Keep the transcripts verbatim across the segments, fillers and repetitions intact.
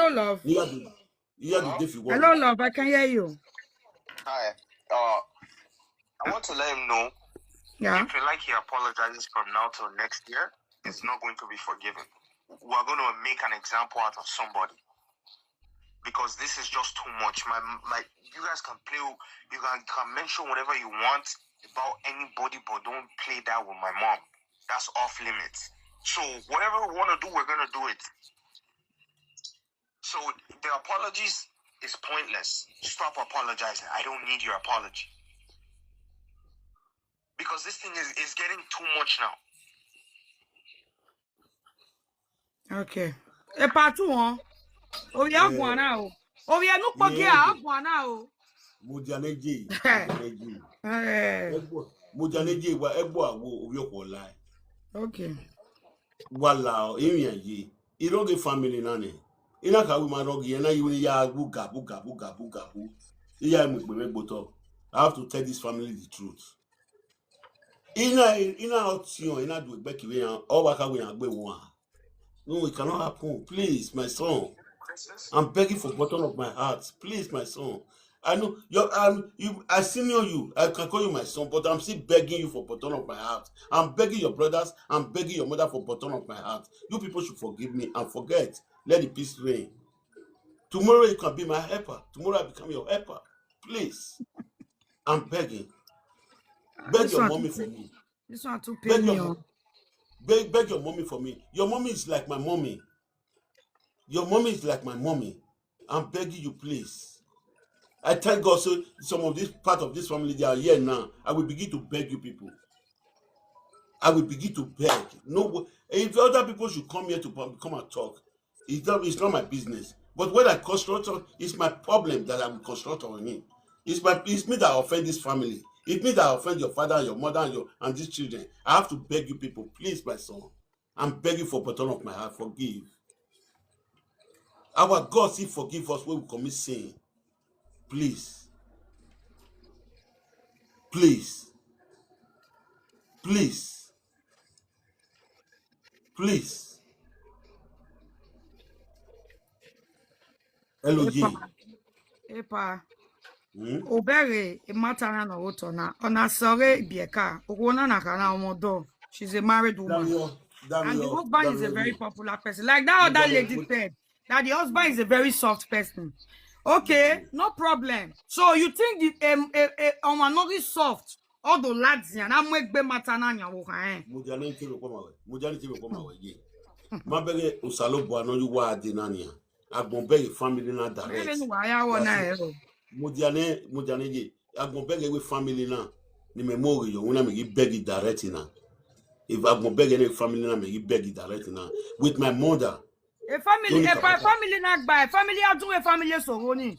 Hello, love. Hello, love. I can hear you. Hi. Uh, I want to let him know. Yeah. If you like, he apologizes from now till next year, it's not going to be forgiven. We are going to make an example out of somebody because this is just too much. My my, you guys can play. You can, can mention whatever you want about anybody, but don't play that with my mom. That's off limits. So whatever we want to do, we're gonna do it. So the apologies is pointless. Stop apologizing. I don't need your apology. Because this thing is, is getting too much now. Okay. E part two, huh? Ovbi a guan na o. Ovbi enu kpo gia, a guan na o. Mudia ne je, mudia ne je. Eh. Egbo, mudia ne je, wa egbo awo ovbi okhuo lae. Okay. Wa la o, emwi a ye. I rhọghe family na nẹ. I na kha ru ma rhọghe, I na ye vbene I ya gbuga, gbuga, gbuga, gbuga, gbu. I ya mu egbe mwẹ gbe otọ. I have to tell this family the truth. I na, I na ọtiọn, I na du egbe kevbe iran, ọ wa kha wẹ iran gbe wan. No, it cannot happen. Please, my son. I'm begging for bottom of my heart. Please, my son. I know you're, um, you, I senior you. I can call you my son, but I'm still begging you for bottom of my heart. I'm begging your brothers. I'm begging your mother for bottom of my heart. You people should forgive me and forget. Let the peace reign. Tomorrow you can be my helper. Tomorrow I become your helper. Please. I'm begging. Beg your mommy for me. This one too pain me. Beg, beg your mommy for me. Your mommy is like my mommy. Your mommy is like my mommy. I'm begging you, please. I thank God, so some of this part of this family, they are here now. I will begin to beg you people. I will begin to beg. No, if other people should come here to come and talk, it's not, it's not my business. But when I construct on, it's my problem that I will construct on him. It's my, it's me that offend this family. It's me that offend your father and your mother and your, and these children. I have to beg you people, please, my son. I'm begging for bottom of my heart, forgive. Our God still forgive us when we commit sin. Please. Please. Please. Please. L O G. Epa. Epa. Hmm? Obẹghe, e matter na ne ọ rre otọ na. Ọ na sẹ ọghe ibiẹka. Okhuo na na kha na ọmọ ọdọ. She's a married woman. Damiọ, Damiọ, and the husband is a very popular person. Like that other lady said, that the husband is a very soft person. Okay, no problem. So you think the, um, uh, uh, ọmọ no ghi soft? Ọ do ladian, a mu egbe matter na yan vbe okhan rẹn. Mudia ne te vbe kpọmọ wẹ. Mudia ne te vbe kpọmọ wẹ ye. Ma bẹghe Osanobua ne ọ ye uwa dee na nian. Agbọn bẹghe family na direct. Ẹvbo ne uwa ya wọ na ẹro. Mudia ne, mudia ne ye. Agbọn bẹghe wẹ family na. Ne imẹ mu oghe ye, wẹ na mẹ ghi bẹghe direct na. If agbọn bẹghe ne family na, mẹ ghi bẹghe direct na. With my mother. E family, e pa family na gba, e family a dun, e family eso vbo ni.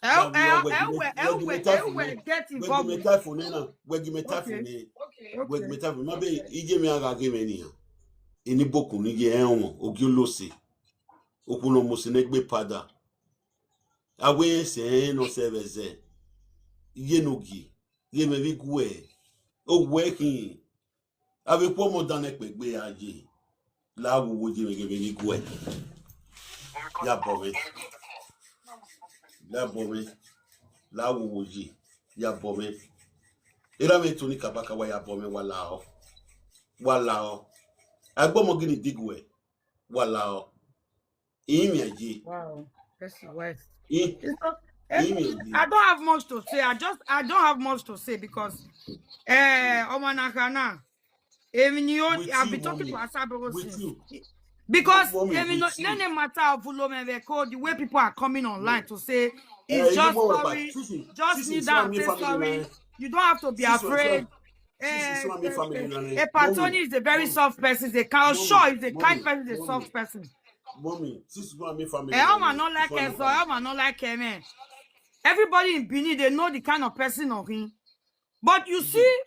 Ẹ, ẹ, ẹ, wẹ, ẹ, wẹ, ẹ, wẹ get involved. Wẹ gi mẹ type nẹ na, wẹ gi mẹ type nẹ. Okay, okay. Wẹ gi mẹ type, ma bẹghe, iye mwẹ a gha ghe mwẹ nian. Eni bokun ni ye ẹnrẹn ọmọ, ogie olose. Okhuo ne ọ mose ne egbe pada. A wẹ rẹn sẹ ẹnrẹn ne ọ sẹ vbe ẹzẹ. Iye ne ogie, iye mwẹ vbe guẹ. Owẹ khin. Avbe ekhuọmọ dan nẹ kpegbe a ye. La wowo ye vbe ghe vbe ghi guẹ. Ya bọ mwẹ. Ya bọ mwẹ. La wowo ye. Ya bọ mwẹ. Erha mwẹ Tony Kabaka, wa ya bọ mwẹ, wa lahọ. Wa lahọ. Agbọmọ gini diguẹ. Wa lahọ. Imẹ ye. Wow, that's the worst. I, it's not, eh, imẹ ye. I don't have much to say. I just, I don't have much to say because, eh, ọmọ na kha na. Emwi ni o, I've been talking to Asaboro since. Because emwi no, nene matter of ulo me vbe ko, the way people are coming online to say, it's just sorry, just kneel down and say sorry. You don't have to be afraid. Eh, eh, eh, Epa Tony is a very soft person. He's a kind, sure, he's a kind person, he's a soft person. Mommy, since you want me family. Eh, Oma no like her, so Oma no like her, man. Everybody in Benin, they know the kind of person of him. But you see,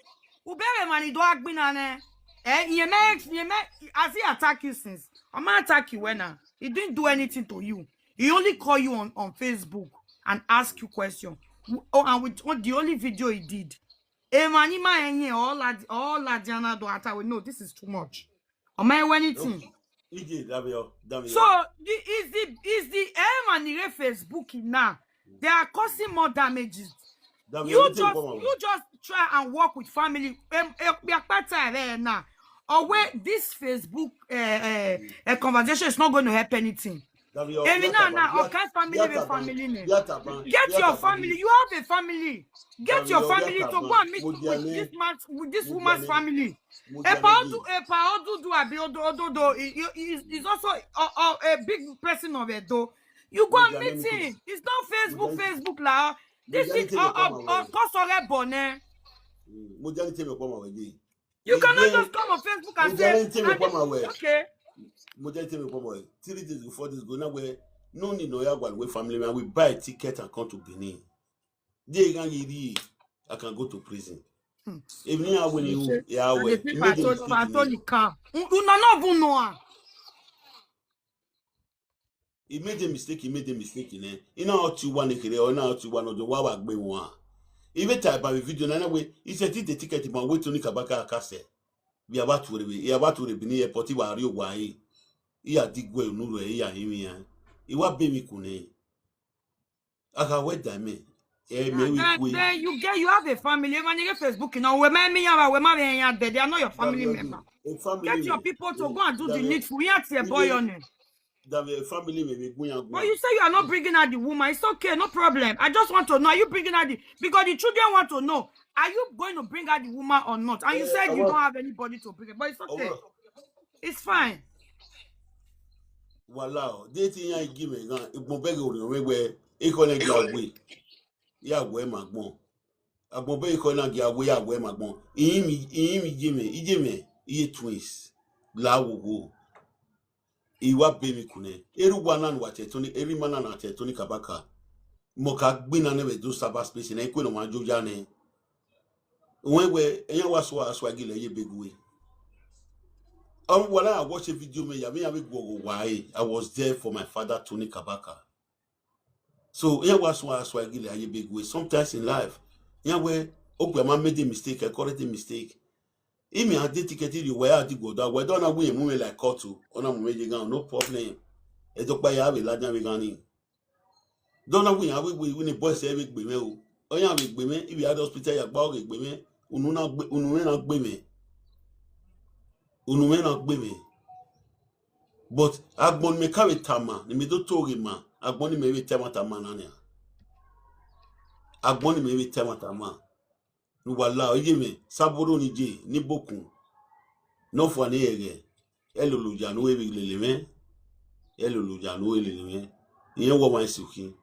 Ubere man, he don't agbin ane. Eh, he may, he may, as he attack you since, Oma attack you when now? He didn't do anything to you. He only call you on, on Facebook and ask you question. Oh, and with, with the only video he did, Emani ma enye all lad, all ladiana do ata we, no, this is too much. Oma ewe anything. Ije, Damiọ, Damiọ. So the, is the, is the And he Facebook now. They are causing more damages. Dami, you just, you just try and work with family. Em, em, we are part of it now. Or where this Facebook uh, uh, uh, conversation is not going to help anything. Dami, your, Emi your na taban, na your, okai family your be taban, family name. Your taban, get your your taban. Family. You have a family. Get Dami, your your, your family to go taban. And meet with this man, with this woman's family. Epa Odu, Epa Odudu abi Odo Ododo is also a, a, a big person of Edo. You go and meet him. It's not Facebook, Facebook la. This is a, a, a cause of a bonnet. You cannot just come on Facebook and say, okay. Mo jẹ tẹmẹ pọ mọ ẹ, three days before this go now where no need no ya one way family man, we buy a ticket and come to Benin. They can eat, I can go to prison. If me I win you, yeah, well, Anthony come. Una no even know her. He made a mistake, he made a mistake in it. He now out you one ekere, or now out you one of the wawa gbe one. If it type by video, na way, he said the ticket, he wait to Nikabaka Kase. We are about to, we are about to be near, but he was real why. He had dig well, no, he had him here. He was baby kune. I can wait that me. Eh, me we, we. Then you get, you have a family. When you get Facebook, you know, we may me, we may be here, they are not your family member. Get your people to go and do the needful. You have to boy on it. That a family may be going and go. But you say you are not bringing out the woman. It's okay, no problem. I just want to know, are you bringing out the, because the children want to know, are you going to bring out the woman or not? And you said you don't have anybody to bring it, but it's okay. It's fine. Wala o, de ti yan igi mẹ gan, igbọn bẹghe orhiọn mwẹ wẹ, ekhọe na gia we, ya wẹ ma gbọn. Agbọn bẹghe ekhọe na gia we, ya wẹ ma gbọn. Iyin mi, iyin mi iye mẹ, iye mẹ, iye twins, la wo wo. I wa be emwi kunẹ. Erha uwa na ne uwa tie Tony, erha ima na ne a tie Tony Kabaka. Mọ ka gbe na nẹ vbe do cyber space na, I kue ne ọmwa yo ya nẹ. Wẹ wẹ, eyan wa sua, a sua gele ye be gue. Ọ wa na watch a video mẹ ya, vbe iran vbe guọghọ owa ẹre, I was there for my father Tony Kabaka. So, iran wa sua, a sua gele a ye be gue. Sometimes in life, iran wẹ, okpia ma made a mistake, I correct a mistake. Imẹ a de ticket rhie uwa, a di guọdọ, wẹ dọ na wẹ irẹn mu mwẹ like court o, ọ na mu mwẹ ye ghan, no problem. Ẹdọkpa ya vbe ladian vbe ghan ni. Dọ na wẹ iran vbe wẹ ne boys ẹre vbe gbe mwẹ o. Ọ iran vbe gbe mwẹ, ivbi a de hospital ya gba ọghe gbe mwẹ, unu na gbe, unu mwẹ na gbe mwẹ. Unu mwẹ na gbe mwẹ. But agbọn ne mẹ ka vbe tama, ne mẹ do to ghe ma, agbọn ne mẹ vbe ta ẹmwata ma na nia. Agbọn ne mẹ vbe ta ẹmwata ma. Ne uwa la iye mwẹ, Saboro ni je, ni bokun, ne ọ fua ne ẹghẹ, ẹ lolo ya ne u vbe lele mwẹ, ẹ lolo ya ne u vbe lele mwẹ, irẹn wẹ ọmwa esi ukhin.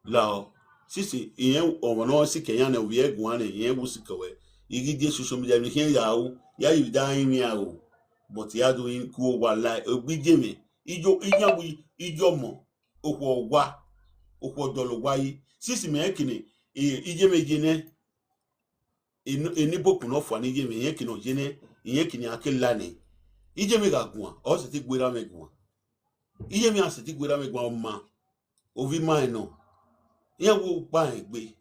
Lao, sisi, irẹn ọmwa ne ọ sikẹ iran nẹ, ovbi ẹre guan nẹ, irẹn wu sikẹ wẹ. I ghi die social media, emwi khian ya ru, ya ye da rinmwian ro, but ya do rin ku owa la, egbe iye mwẹ, iye, iye ọmọ, okhuo owa, okhuo dọlọ owa yi. Sisi mẹ rẹn kene, e, iye mwẹ ye nẹ, eni, eni bokun ne ọ fua ne iye mwẹ, irẹn kene ọ ye nẹ, irẹn kene iran ke la nẹ. Iye mwẹ gha guan, ọ sẹtin gbe erha mwẹ guan. Iye mwẹ a sẹtin gbe erha mwẹ guan, ọ ma, ovbi ima rẹn nọ. Iran wo kpa rẹn egbe.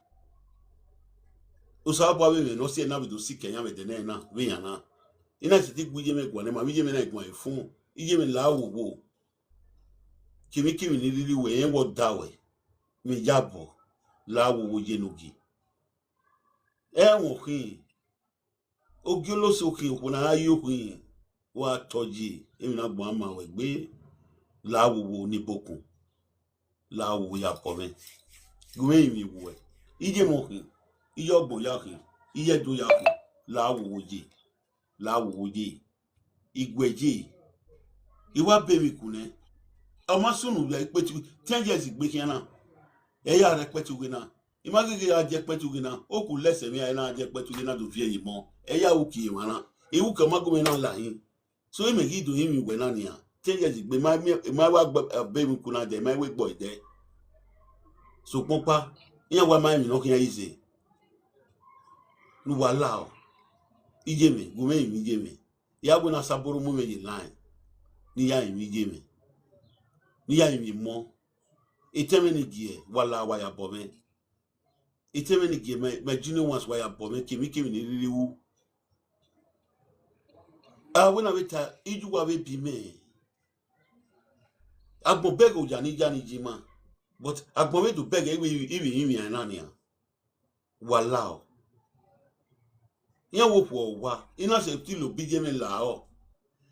Osanobua vbe mwẹ ne ọ si ẹre na vbe do sikẹ iran vbe ẹdẹ nẹ na, vbe iran na. I na sẹtin gbe iye mwẹ guan nẹ, ma vbe iye mwẹ na guan efun, iye mwẹ la wo wo. Kemwikemwi ne I rhirhi wẹ, irẹn wẹ ọ da wẹ, vbe iyabọ, la wo wo ye ne u gi. Ẹmwẹ okhin, ogioloso okhin, okhuo ne a ra ye okhin, wa tọ yi, emwi ne agbọn ma wẹ egbe, la wo wo ni bokun, la wo wo ya bọ mwẹ. Gu mwẹ rinmwian wuẹ, iye mwẹ okhin, iye ọgbọn ya okhin, iye ẹdo ya okhin, la wo wo ye, la wo wo ye. Iguẹ ye, I wa be emwi ku nẹ. Ọ ma sunu vbe ikpetu, ten years gbe khian na, ẹ ya rre ikpetu ghe na. I ma ghi ghi ra die ikpetu ghe na, oku lẹsẹ emwi a na die ikpetu ghe na do viẹ ye emọ, ẹ ya ru kie emwa na. I ru ke ọ ma gu mwẹ na la hin. So imẹ ghi do rinmwian wẹ na nian, ten years gbe, ma, ma wa gbe, eh, be emwi ku na dẹ, ma we gbọ dẹ. Sokpan ọkpa, iran wa ma emwi ne ọ khian ize. Ne uwa la o. Iye mwẹ, gu mwẹ rinmwian iye mwẹ. I ya wẹ ne Asaboro mu mwẹ ye line, ne I ya rinmwian iye mwẹ, ne I ya rinmwian emọ. Etẹn mwẹ ni gie, wa la, wa ya bọ mwẹ. Etẹn mwẹ ni gie, my, my junior ones, wa ya bọ mwẹ, kemwikemwi ne I rhirhi ru. A wẹ na vbe ta, iye uwa vbe bi mẹ. Agbọn bẹghe oya ne I ya ni yi ima. But agbọn vbe do bẹghe ivbi ivbi ivbi na nian, wa la ọ. Iran wo okhuo owa, I na sẹ tilo bi iye mwẹ la ọ.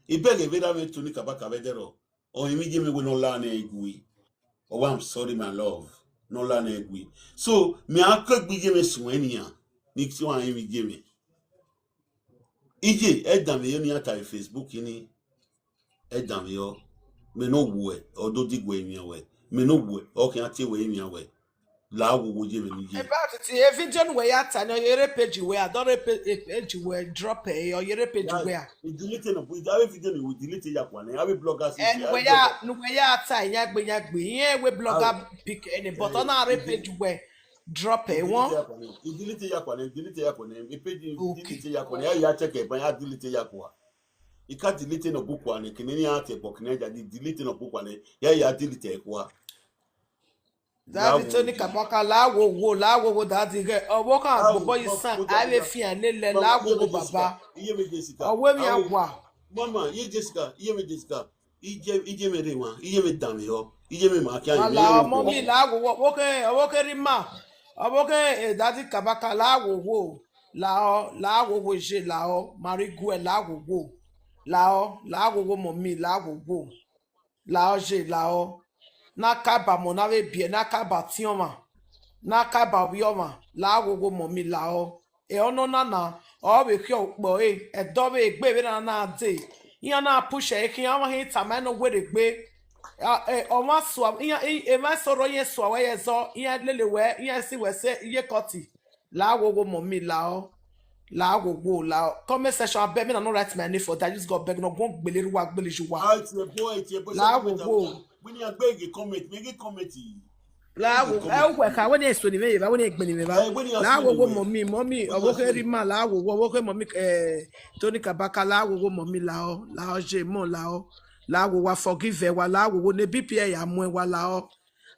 I bẹghe vbe erha mwẹ Tony Kabaka vbe ẹdẹrọ, ọ rinmwian iye mwẹ wẹ ne ọ la nẹ gui. Ọ wa, I'm sorry, my love, ne ọ la nẹ gui. So, mẹ a kegbe iye mwẹ suẹn nian, ne I si ọnrẹn rinmwian iye mwẹ. Iye, ẹdanmwẹ ne iran ta vbe Facebook ni, ẹdanmwẹ ọ, mẹ ne ọ wuẹ, ọ do diguẹ emian wẹ, mẹ ne ọ wuẹ, ọ khian tie wẹ emian wẹ, la wo wo ye vbe ne iye. About it, e video ne uwẹ ya ta ni, ọ ye rre page wẹ, a dọ rre pe-, e page wẹ drop ẹ, ọ ye rre page wẹ a. I delete nọ, I avbe video ni, we delete ya kua nẹ, avbe bloggers. Eh, ne uwẹ ya, ne uwẹ ya ta yan gbe yan gbe, iran we blogger pic ẹnẹ, but ọ na rre page wẹ drop ẹ, I delete won. Ya kua nẹ, I delete ya kua nẹ, I delete ya kua nẹ, e page, okay, delete ya kua nẹ, ya, ya check ẹ, ban ya delete ya kua. I ka delete nọ bu kua nẹ, kene ni a te ẹbọ kene ya di delete nọ bu kua nẹ, ya, ya delete ẹ kua. Daddy Tony Kabaka, la wo wo, la wo wo, daddy ghẹ. Ọvbokhan agbobọ yi san, a vbe fian lele, la wo wo baba. Iye mwẹ Jessica. Ọwẹ mi a wa. Mama, iye Jessica, iye mwẹ Jessica. Iye, iye mwẹ rre emwa, iye mwẹ danmwehọ, iye mwẹ ma khian. Wala, ọmọ mi, la wo wo, ọvbokhan, ọvbokhan rhie ima. Ọvbokhan, eh, daddy Kabaka, la wo wo. La ọ, la wo wo ye, la ọ, ma rhie iguẹ, la wo wo. La ọ, la wo wo, ọmọ mi, la wo wo. La ọ ye, la ọ. Ne a ka ba ọmọ ne a vbe biẹ, ne a ka ba tiọn ọmwa, ne a ka ba ovbi ọmwa, la wo wo, ọmọ mi, la ọ. Ẹ, ọnọna na, ọ vbe khian ukpẹ ọre, ẹdẹ ọ vbe gbe vbe na na dee. Iran na push ẹre khian, ọmwa hin tama ne ọ werriegbe. A, ẹ, ọmwa sua, iran, i, emwa eso rre, iran sua wẹ ye ẹzọ, iran lele wẹ, iran si wẹ sẹ iye kọti. La wo wo, ọmọ mi, la ọ. La wo wo, la ọ. Comment section, I beg, me na no write my name for that. Use God beg, no gun gbele ruwa, gbele juwa. Ah, it's your boy, it's your boy. La wo wo. When you beg a comment, make a comment. La wo, ẹ wẹ ka, wẹ ne eso ni vbe ye ba, wẹ ne egbe ni vbe ba. Eh, when you ask me, la wo wo, anyway, ọmọ mi, ọmọ mi, ọvbokhan rhie ima, la wo wo, ọvbokhan, ọmọ mi, eh, Tony Kabaka, la wo wo, ọmọ mi, la ọ, la ọ ye emọ, la ọ, la wo, wa forgive ẹ, wa la wo wo, ne B P ya mu ẹ, wa la ọ.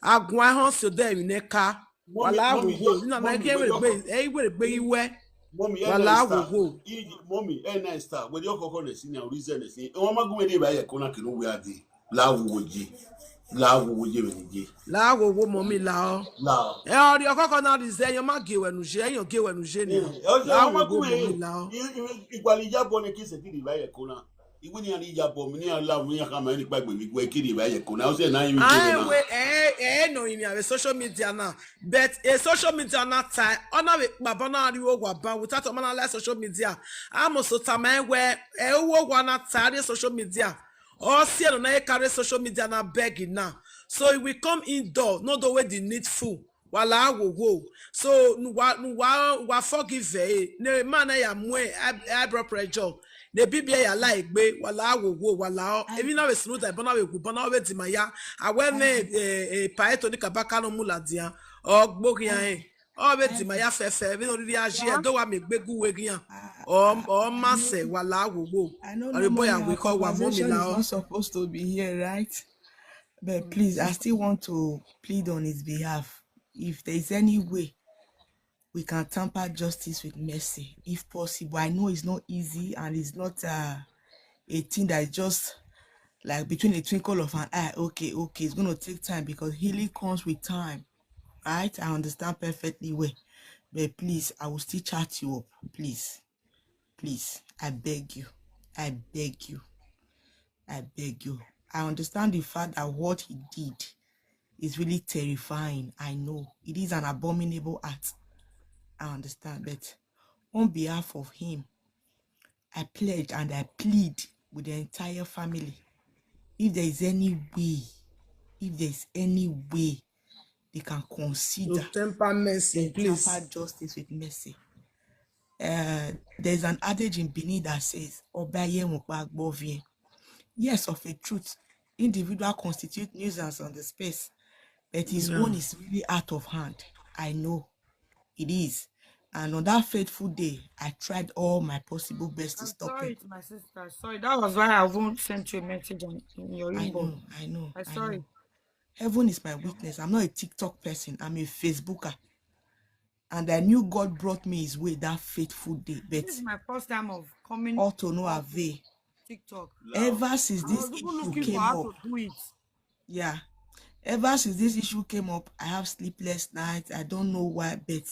A guan ehọn si odẹ emwi ne ka. Wa la wo wo, na na gie werriegbe, ẹ i werriegbe ghi wẹ. Wa la wo wo. Mummy, ẹ na star. Wẹ di ọkhọkhọ nẹ si na, reason nẹ si. Ẹ wọn ma gu mwẹ rhie evbare ye ẹko na kene uwẹ a dee. La wo wo ye. La wo wo ye vbe ne ye. La wo wo, mummy, la ọ. La ọ. Ẹ ọ rhie ọkhọkhọ na rhie zẹ, ẹ ma gie wẹ ne u ye, ẹ gie wẹ ne u ye nia. Eh, ọ, la wo wo, mummy, la ọ. I, i, igualọ iyabọ ne ke sẹ ti rhie evbare ye ẹko na. Iwẹ ne iran ni yabọ, ne iran la, ne iran khama, ne ikpa egbe vbe iguẹ, i ke rhie evbare ye ẹko na, ọ sẹ ne a rinmwian iye mwẹ na. Ẹ, ẹ, nọ rinmwian vbe social media na, but, eh, social media na ta, ọ na vbe kpa ba na rrie owa ba, without ọ ma na la social media. A must tama ẹn wẹ, ẹ, owa na ta rrie social media. Ọ si ẹre nọ na ye ka rrie social media na beg na. So he will come indoor, no do we the needful. Wa la wo wo. So, ne uwa, ne uwa, uwa forgive ẹre. Ne emọ na ya mu ẹ, high, high blood pressure. Ne B P ya la egbe, wa la wo wo, wa la ọ. Emwi na vbe sunu da, ebo na vbe wu, ebo na vbe dima ya. A wẹ mwẹ, eh, eh, pa eto ni kabaka nọ mu ladian. Ọ gbe oghian rẹn. Ọ vbe dima ya fẹfẹ, vbene ọ rhirhi a ye, do wa miẹn egbe gu uwu eghian. Ọ, ọ ma sẹ, wa la wo wo. Ọre boy a wẹ kọ wa mu mi la ọ. Conversation is not supposed to be here, right? But please, I still want to plead on his behalf. If there is any way we can tamper justice with mercy, if possible. I know it's not easy and it's not, uh, a thing that is just like between a twinkle of an eye. Okay, okay, it's gonna take time because healing comes with time, right? I understand perfectly well. But please, I will still chat you up, please. Please, I beg you. I beg you. I beg you. I understand the fact that what he did is really terrifying. I know. It is an abominable act. I understand. But on behalf of him, I pledge and I plead with the entire family. If there is any way, if there is any way they can consider, to temper mercy, please. Temper justice with mercy. Uh, there's an adage in Benin that says, "Ọba ye ẹmwẹ ọkpa gbe ọviẹn." Yes, of a truth, individual constitute nuisance on the space, but his own is really out of hand. I know it is. And on that fateful day, I tried all my possible best to stop it. I'm sorry, my sister. Sorry, that was why I won't send you a message on, in your inbox. I know, I know. I'm sorry. Heaven is my witness. I'm not a TikTok person. I'm a Facebooker. And I knew God brought me his way that fateful day. But this is my first time of coming, all to no avail. TikTok. Ever since this issue came up, yeah. Ever since this issue came up, I have sleepless nights. I don't know why, but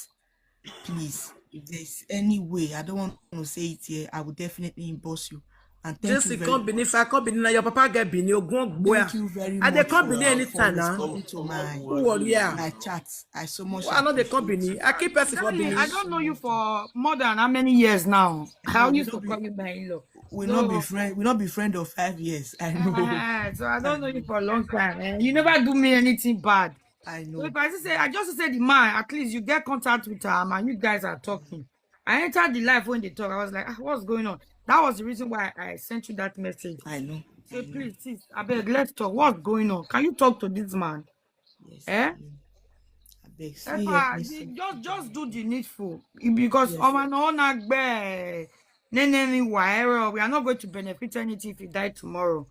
please, if there's any way, I don't want to say it here, I will definitely inbox you. And thank you Jesse, very come Benin, much. If I come Benin, now your papa get Benin, Ogun Ogboya. Thank you very I dey much come for, Benin for anytime now. Responding to my, Who worry, yeah. my chat. I so much Why not they come appreciate Benin? I keep person for Darling, Benin. I don't know you for more than how many years now? How No, we used not to be, call you my in-law? we not be So, friend. We not be friend of five years. I know. Ah, so I don't know you for a long time. Eh? You never do me anything bad. I So know. if I just say, I just say the man, at least you get contact with her, and you guys are talking. I entered the live when they talk. I was like, ah, what's going on? That was the reason why I sent you that message. I know. Say, I know. Please, sis, I beg, let's talk. What's going on? Can you talk to this man? Yes, Eh? I know. I beg, see, help Epa, me the, see. just just do the needful. Because Yes, ọmọ sir. náà na gbẹ nene ni wà ẹrọ, we are not going to benefit anything if he die tomorrow.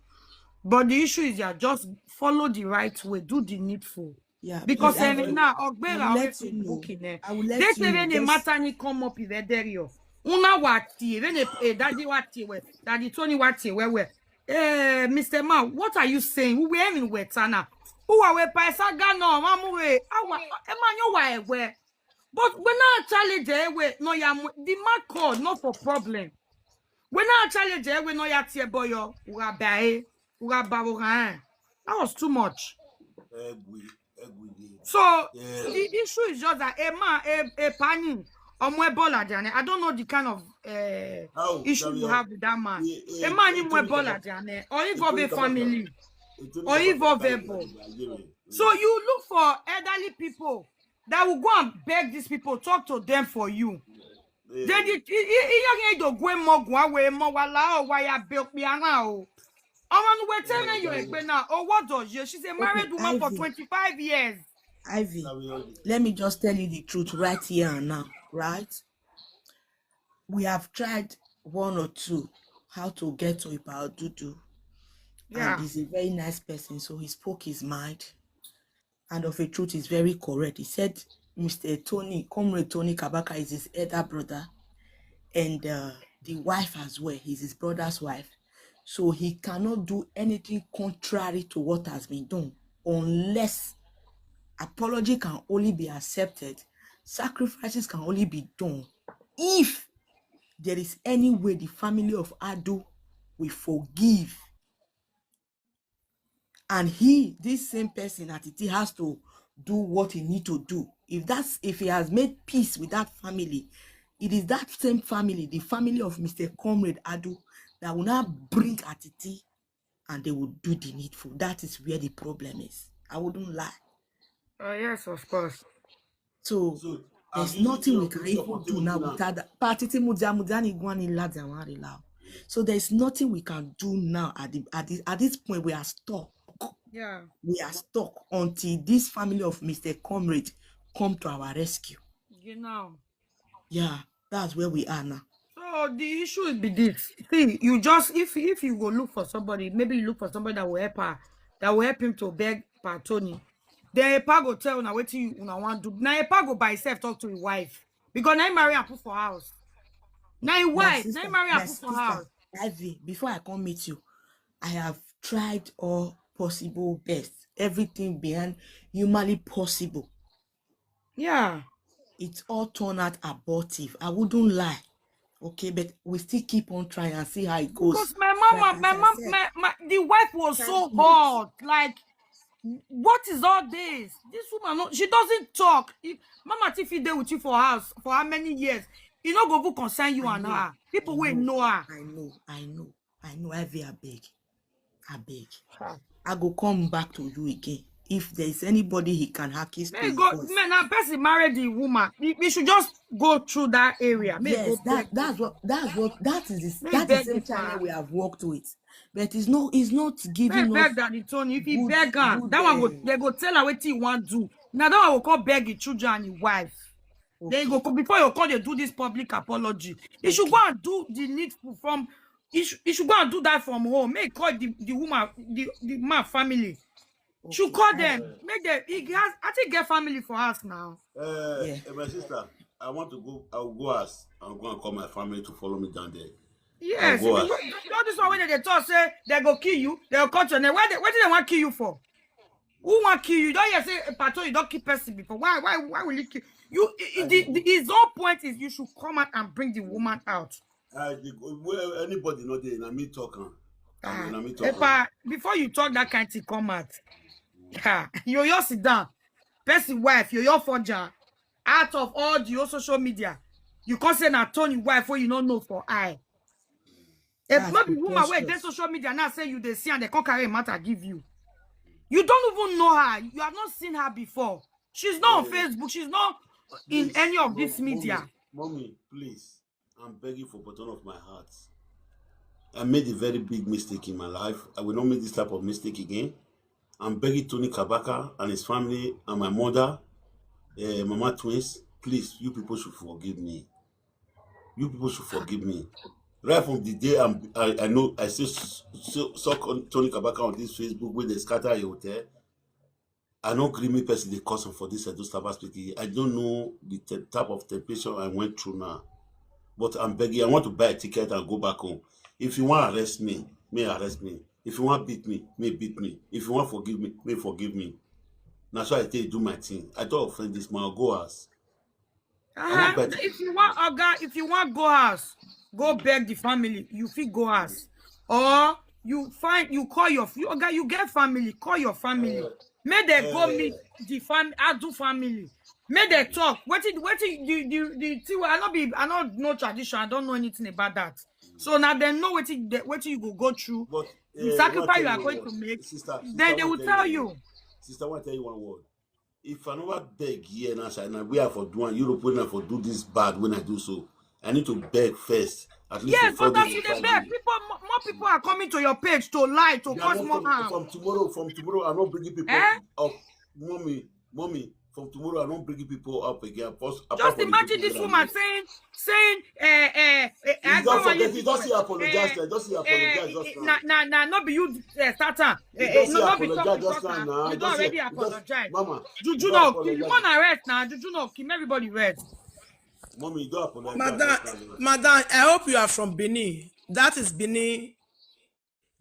But the issue is that just follow the right way, do the needful. Yeah, Because please, I ẹni will, náà I ọgbẹ will ra let you Facebook know. Nẹ. I will let They say you when a just matter ni come up if there you. Una wa tie, when a, a daddy wa tie we, daddy Tony wa tie we we. Eh, Mister Man, what are you saying? We were in Wetana. Who are we paisa ga no ma mu we? Awa, e ma yo wa ewe. But we na challenge ewe no ya mu, the man call not for problem. We na challenge ewe no ya tie boy yo. We are by, we are by. That was too much. Egui, egui. So Yeah. the issue is just that a man, a, a pani, or more ball at the end. I don't know the kind of uh, How? issue you Gabriel? have with that man. Yeah, A yeah, man, you more Tony ball Kabaka. at the end, or involve a Tony Kabaka. family, Tony or Kabaka. involve a Tony ball. Kabaka. So you look for elderly people that will go and beg these people, talk to them for you. Yeah. Then the iyakin do gwe mo gwa we mo wa la o wa ya be okpi ana o. Ọmọ nu we tell me you egbe now. Oh, what does you? She's a married Okay, woman for Ivy. twenty-five years. Ivy, Gabriel. let me just tell you the truth right here and now, right? We have tried one or two how to get to Ipa Dudu. Yeah. And he's a very nice person, so he spoke his mind. And of a truth, he's very correct. He said Mister Tony, Comrade Tony Kabaka is his elder brother, and uh, the wife as well. He's his brother's wife. So he cannot do anything contrary to what has been done unless apology can only be accepted, sacrifices can only be done if there is any way the family of Adu will forgive. And he, this same person, Atiti, has to do what he need to do. If that's, if he has made peace with that family, it is that same family, the family of Mister Comrade Adu, that will now bring Atiti and they will do the needful. That is where the problem is. I wouldn't lie. Oh, yes, of course. So So, there's I'm using nothing we your can video even for do now now. without that. Party ti mudia mudia ni guan ni ladi awan re lao. So there's nothing we can do now at the, at the, at this point. We are stuck. Yeah. We are stuck until this family of Mister Comrade come to our rescue. You know. Yeah, that's where we are now. So the issue will be this. See, you just, if if you go look for somebody, maybe you look for somebody that will help her, that will help him to beg Patoni. Then Epa go tell una wetin you una wan do. Now Epa go by himself talk to his wife because now he marry and put for house. Now his My wife, now he sister, marry and my put for sister, house. Ivy, before I come meet you, I have tried all possible best, everything beyond humanly possible. Yeah. It all turned out abortive. I wouldn't lie. Okay, but we still keep on trying and see how it goes. Because my mama, Like, my as I mom, said, my, my the wife was so childhood. hot. Like, what is all this? This woman, no, she doesn't talk. If Mama Tiffy dey with you for house for how many years? E no go even concern you I and know, her. People I will know, know her. I know, I know, I know. Ivy, I beg, I beg. Ha. I go come back to you again. If there is anybody he can accuse to May his go, voice. may na person marry the woman. He, he should just go through that area. May go Yes, that beg. that's what that's what that is this, May that is beg same the channel man. we have worked with. But it's not it's not May giving us beg Daddy Tony. If he good beg her, good that one go, uh, they go tell her what he want do. Now that one will come beg his children and his wife. Then he go Okay. co- before you come, they do this public apology. He should Okay. go and do the needful from. He should, he should go and do that from home. Make he call the, the woman, the, the man family. Should Okay. call I them. Make them. He has, I think, get family for us now. Uh, Yeah. uh, my sister, I want to go. I'll go as I'll go and call my family to follow me down there. Yes, I'll go if you as. go, all this one when they talk say they go kill you, they go cut your name. Why they, what do they want kill you for? Who wan kill you? You don hear say Epa Tony don kill person before. Why, why, why will he kill you? I, I, the, the, his own point is you should come out and bring the woman out. I, the, well, anybody no dey, na me talk am. Ah, na me talk am. Epa, before you talk that kind thing, come out. Ha, you, you sit down. Person wife, you, you forger. Out of all the whole social media, you can't say na Tony wife wey you no know for eye. If not be woman wey dey social media now say you dey see and they can't carry a matter give you. You don't even know her. You have not seen her before. She's not on Facebook. She's not in any of this media. Mommy, please, I'm begging for bottom of my heart. I made a very big mistake in my life. I will not make this type of mistake again. I'm begging Tony Kabaka and his family and my mother, eh, Mama Twins, please, you people should forgive me. You people should forgive me. Right from the day I'm, I, I know I still s-, s-, saw Con-, Tony Kabaka on this Facebook wey they scatter a hotel. I no gree make person dey curse am for this Edo Star Speaking. I don't know the te-, type of temptation I went through now. But I'm begging, I want to buy a ticket and go back home. If you wan arrest me, may arrest me. If you wan beat me, may beat me. If you wan forgive me, may forgive me. Na so I take do my thing. I don't offend this man, go house. Uh-huh. If you want, Oga, if you want go house, go beg the family. You fit go house, or you find, you call your, you, Oga, you get family, call your family. Make they go meet the fam-, Adu family. Make they talk. Wetin, wetin the, the, the thing wey I no be, I no know tradition. I don't know anything about that. So now they know wetin they, wetin you go go through, the sacrifice you are going to make. Then they will tell you. Sister, I want to tell you one word. If I never beg here now, sir, now we are for doing Europe, when I for do this bad, when I do so, I need to beg first. At least yes, but as you dey beg, people, mo-, more people are coming to your page to lie, to cause more harm. From tomorrow, from tomorrow, I'm not bringing people up. Mommy, mommy, from tomorrow, I'm not bringing people up again. Just imagine this woman saying, saying, eh, eh, eh, just see apologize, just see apologize, just now. Nah, nah, nah, no be you, eh, start am. Eh, eh, no, no be talk, you talk now. You don already apologize. Mama, juju no kill. You wanna rest now? Juju no kill. Everybody rest. Mommy, you don apologize. Madam, madam, I hope you are from Benin. That is Benin,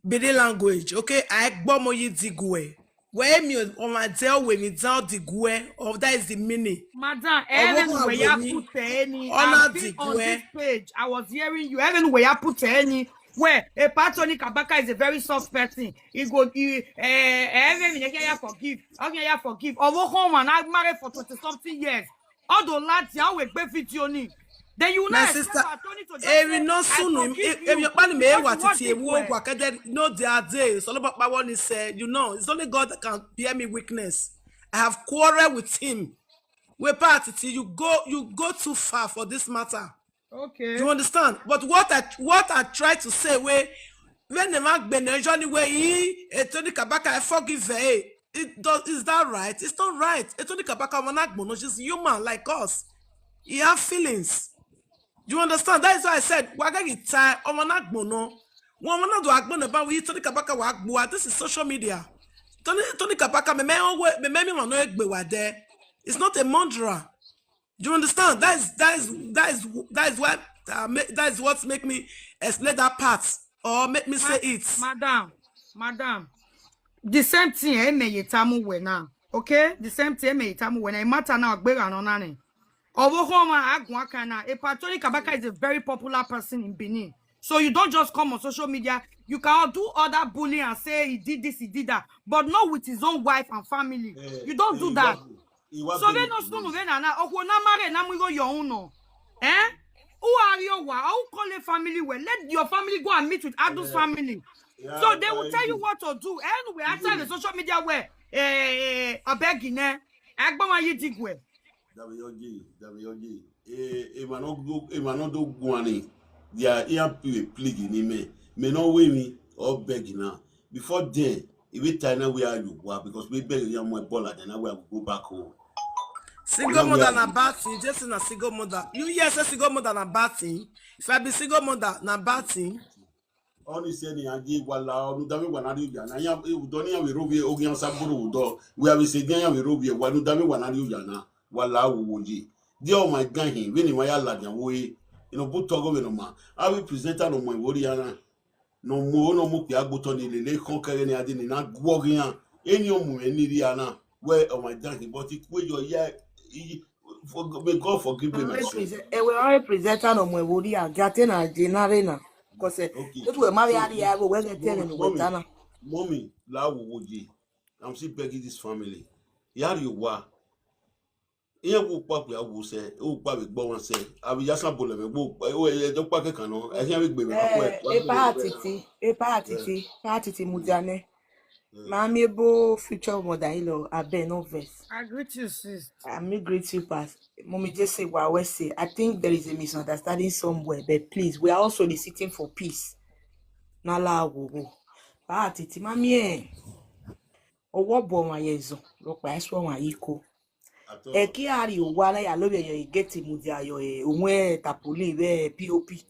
Benin language. Okay, I gbomo yi digwe. Where me on my tell when me down digwe. Of that is the meaning. Madam, Ellen, where you put any? I've been on this page. I was hearing you. Ellen, where you put any? Well, Epa Tony Kabaka is a very soft person. He go, he, eh, eh, everything he can forgive. How can you forgive? Ọvbokhan ọmwa na married for twenty something years. All the lads, y'all will gbé video ni. Then you now expect Epa Tony to just say, "I forgive you." Emi ọkpa ni mẹ wa titi ewu ogua kẹdẹ no the other day. So no, but my one is, eh, you know, it's only God that can bear me weakness. I have quarrel with him. We part till you go, you go too far for this matter. Okay. You understand? But what I, what I try to say, we, when the man gbene Johnny way, he, eh, Tony Kabaka, I forgive her. It does, is that right? It's not right. Eh, Tony Kabaka, we're not gbono. She's human like us. He have feelings. You understand? That is why I said, we're going to tie, we're not gbono. We're not do agbono, but we Tony Kabaka, we agboa. This is social media. Tony, Tony Kabaka, me, me, me, me, me, no egbe wa there. It's not a murderer. Do you understand? That is, that is, that is, that is why, uh, ma-, that is what make me explain that part or make me say it. Madam, madam, the same thing, eh, me ye tamu we now. Okay? The same thing, eh, me ye tamu we now. Matter now, gbe ga no na ni. Ọvbokhan ọmwa agun akan na. Epa Tony Kabaka is a very popular person in Benin. So you don't just come on social media. You can do other bullying and say he did this, he did that, but not with his own wife and family. You don't do that. So vbene ọ sunu vbe na na, okhuo na ma rre na mu igho ye unu nọ. Eh? Who are you? Who call a family well? Let your family go and meet with Adu's family. So they will tell you what to do. Anyway, after the social media where, eh, I beg you, ne? Agbama yi digwe. Dami Yogi, Dami Yogi. Eh, emwa no do, emwa no do guan ni. Dia iran pi vbe pligi ni me. Me no we mi, or beg na. Before then, if we tie now we are you wa, because we beg you more ball, then now we have to go back home. Single mother na bad thing. Just na single mother. You hear say single mother na bad thing. If I be single mother, na bad thing. Oni se ni agi wala onu dami wa na ri oya na ya udọ ni ya we rovie ogi an saburu udọ. We have se gi an ya we rovie wa nu dami wa na ri oya na. Wala wo wo ye. Di o ma gan hin, vbene ima ya ladian wo e. Ino bu tọgọ vbe nọ ma. Avbe presenter nọ mu ẹvbo rria na. Nọ mu, nọ mu okpia gbe otọ ni lele khọn kẹghe ne a de ni na guọghọ iran. Eni ọmọ mwẹ ni rhia na, wẹ ọmwa danki, but I kue yọ ya, I, for, may God forgive me my sin. Ẹwẹ ọre presenter nọ mu ẹvbo rhia, gia te na je na rre na. Because, eh, Okay. Etu wẹ ma vbe So, a rhia ẹvbo wẹ ghẹ te ẹmwẹ ne uwẹ Mommy, ta na. Mommy, la wo wo ye. I'm still begging this family. Ya rhie owa. Iran wo kpa kue a wo sẹ, wo kpa vbe gbe ọmwa sẹ. A vbe ya san bolẹ mwẹ gbe, o, ẹdẹ ọkpa kẹkan nọ, ẹ khian vbe gbe mwẹ, Eh, akue, wa epa gbe mwẹ. Atiti, epa Atiti, epa Atiti mudia nẹ. Ma miẹn ebo future mother in law, abeg no vex. I greet you, sis. I me greet you pass. Mommy Jesse, wa wẹ sẹ. I think there is a misunderstanding somewhere, but please, we are all soliciting for peace. Na la wo wo. Epa Atiti ma miẹn. Ọwọ bu ọmwa ye zọ, rhọkpa i suẹ ọmwa ye iko. At all. Ẹki a rhie owa na ya lovbiẹ ye gate mudia ye, eh, owẹn tapoli vbe P O P.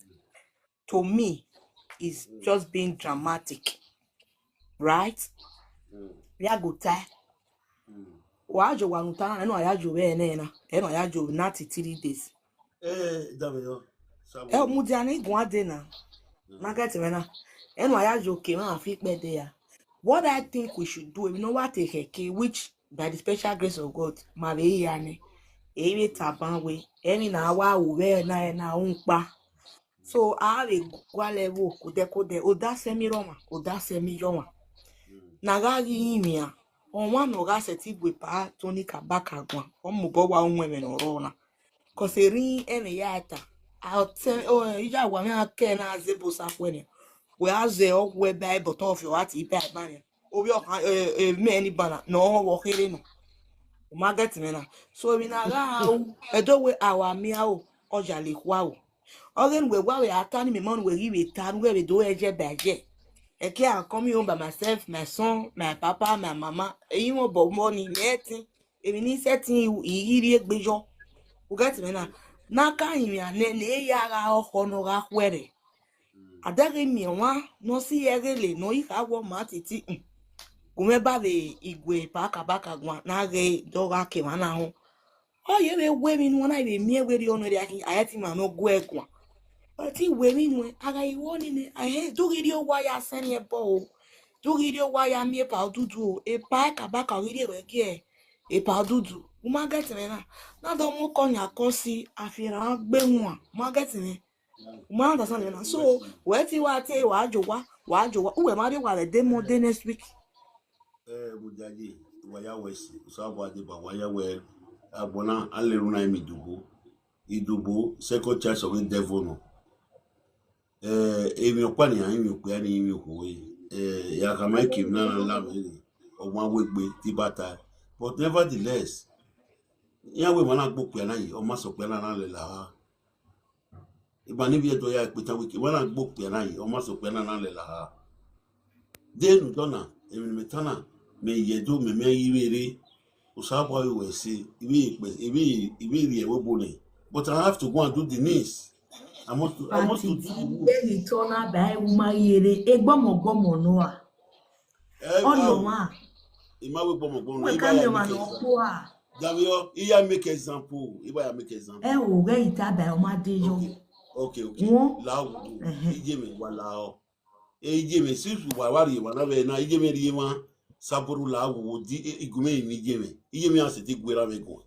To me, is Mm. just being dramatic. Right? Mm. Ya go tie. Mm. Wa jo wa nu ta na, ẹnu a ya jo vbe ẹnẹ na, ẹnu a ya jo na ti three days. Eh, dame yo. Ẹ, mudia ne I guan dee na. Mm. Ma get mwẹ na. Ẹnu a ya jo ke ma fi kpẹ de ya. What I think we should do, emwi ne ọ wa te khẹke, which by the special grace of God, ma vbe ya nẹ. Ẹ i vbe tama wẹ, emwi na wa ru vbe na, na ru kpa. So, a vbe gualọ ẹvbo, kodẹ kodẹ, odasẹ mi rre ọmwa, odasẹ mi ye ọmwa. Mm. Ne a gha ghi rinmwian, ọmwa ne ọ gha sẹtin gu epa Tony Kabaka guan, ọ mobọ wa ru ẹmwẹ ne ọ rrọọ na. Cause erriọ ẹmwẹ ya ta, a ọtẹn, o, iye awa mwẹ a kẹ na zẹ ebo sa khuẹ nẹ. Wẹ a zẹ ọ wẹ ba ẹbọ tọ fi ọ gha tie iba ẹban nẹ. Ovbi ọkhan, eh, eh, mẹ ni ba na, ne ọ vbe kherhe nọ. U ma get mwẹ na. So, emwi na gha ru, ẹdẹ wẹ a wa miẹn aro, ọ ya le khua aro. Ọghe ne uwẹ wa vbe a ta ni mẹ ma ne uwẹ ghi vbe ta, ne uwẹ vbe do ẹjẹ ba ẹjẹ. Ẹki I come home by myself, my son, my papa, my mama. Eyi mwẹ obọ vbọ ni, mẹ ẹtin. Emwi ne I sẹtin, I ghi rhie egbe yọ. U get mwẹ na? Ne a ka rinmwian nẹ, ne e ya gha ọkhọ ne ọ gha khuẹrhẹ. A dẹghe miẹn ọmwa ne ọ si ẹghẹ le ne ọ i kha wẹ ọmwa titi, mm, gu mwẹ ba vbe igue epa Kabaka guan, ne a ghe dọ gha ke emwa na họn. Ọ ye vbe wẹ emwi ne uwa na vbe miẹn wẹ erriọ nọ, erriọ khin, a i ti ma ne ọ gu ẹre guan. Ọ te wẹ emwi nuẹn, a gha i wẹ ọnii nẹ, a i do ghi rhie owa ya sẹnniẹn ẹbọ o. Do ghi rhie owa ya miẹn epa odudu o. Epa Kabaka ọ ghi rhie ruẹ gie epa odudu. U ma get mwẹ na? Na do mu ọkọ yan akọ si, a fi erhan gbe wan. U ma get mwẹ? U ma understand mwẹ na? So, wẹ te wa te, wa jo owa, wa jo owa. Uwẹ ma rrie owa vbe day Monday next week. Eh, mudia ye, wa ya wẹ si, Osanobua deba, wa ya wẹ, agbọn na, a lele una emi Idubo. Idubo, second chance of the devil nọ. Eh, emwi ọkpa ni a rinmwian okpia ni rinmwian okhuo re. Eh, ya khama ekevbe na na la mwẹ re, ọ ma wegbe te I ba tae. But nevertheless, iran wẹ emwa na gbe okpia na yi, ọ ma sẹ okpia na na lele a ha. Ima ni vbiẹ do ya kpetan wiki, emwa na gbe okpia na yi, ọ ma sẹ okpia na na lele a ha. De enu dọ na, emwi ne mẹ ta na, mẹ ye do mẹ mẹ ghi vbe rre, Osanobua vbe wẹ ẹse, I vbe kpẹ, I vbe, I vbe rhie ẹvbo ebo nẹ. But I have to go and do the needs. I must, I must to do the work. Ẹ ghi tọ na ba ẹwu ma ghi rre, egbọmọgbọmọ nọ a. Eh, ọnọmwa. I ma wẹ egbọmọgbọmọ nọ, wẹ I ka ba ya miẹn ọmwa make ne ọ example. Kpo a. Davio, I ya make example. I ba ya make example. Ẹ wo ghẹ i ta ba ọ ma de yọ. Okay, okay, okay. Won. La wo. Ẹhẹn. Iye mwẹ wa la ọ. E iye mwẹ, since wa wa rhie emwa na vbe na, iye mwẹ rhie emwa, Osanobua la wo wo di, e, igue mwẹ ni iye mwẹ. Iye mwẹ a sẹtin gu erha mwẹ guan.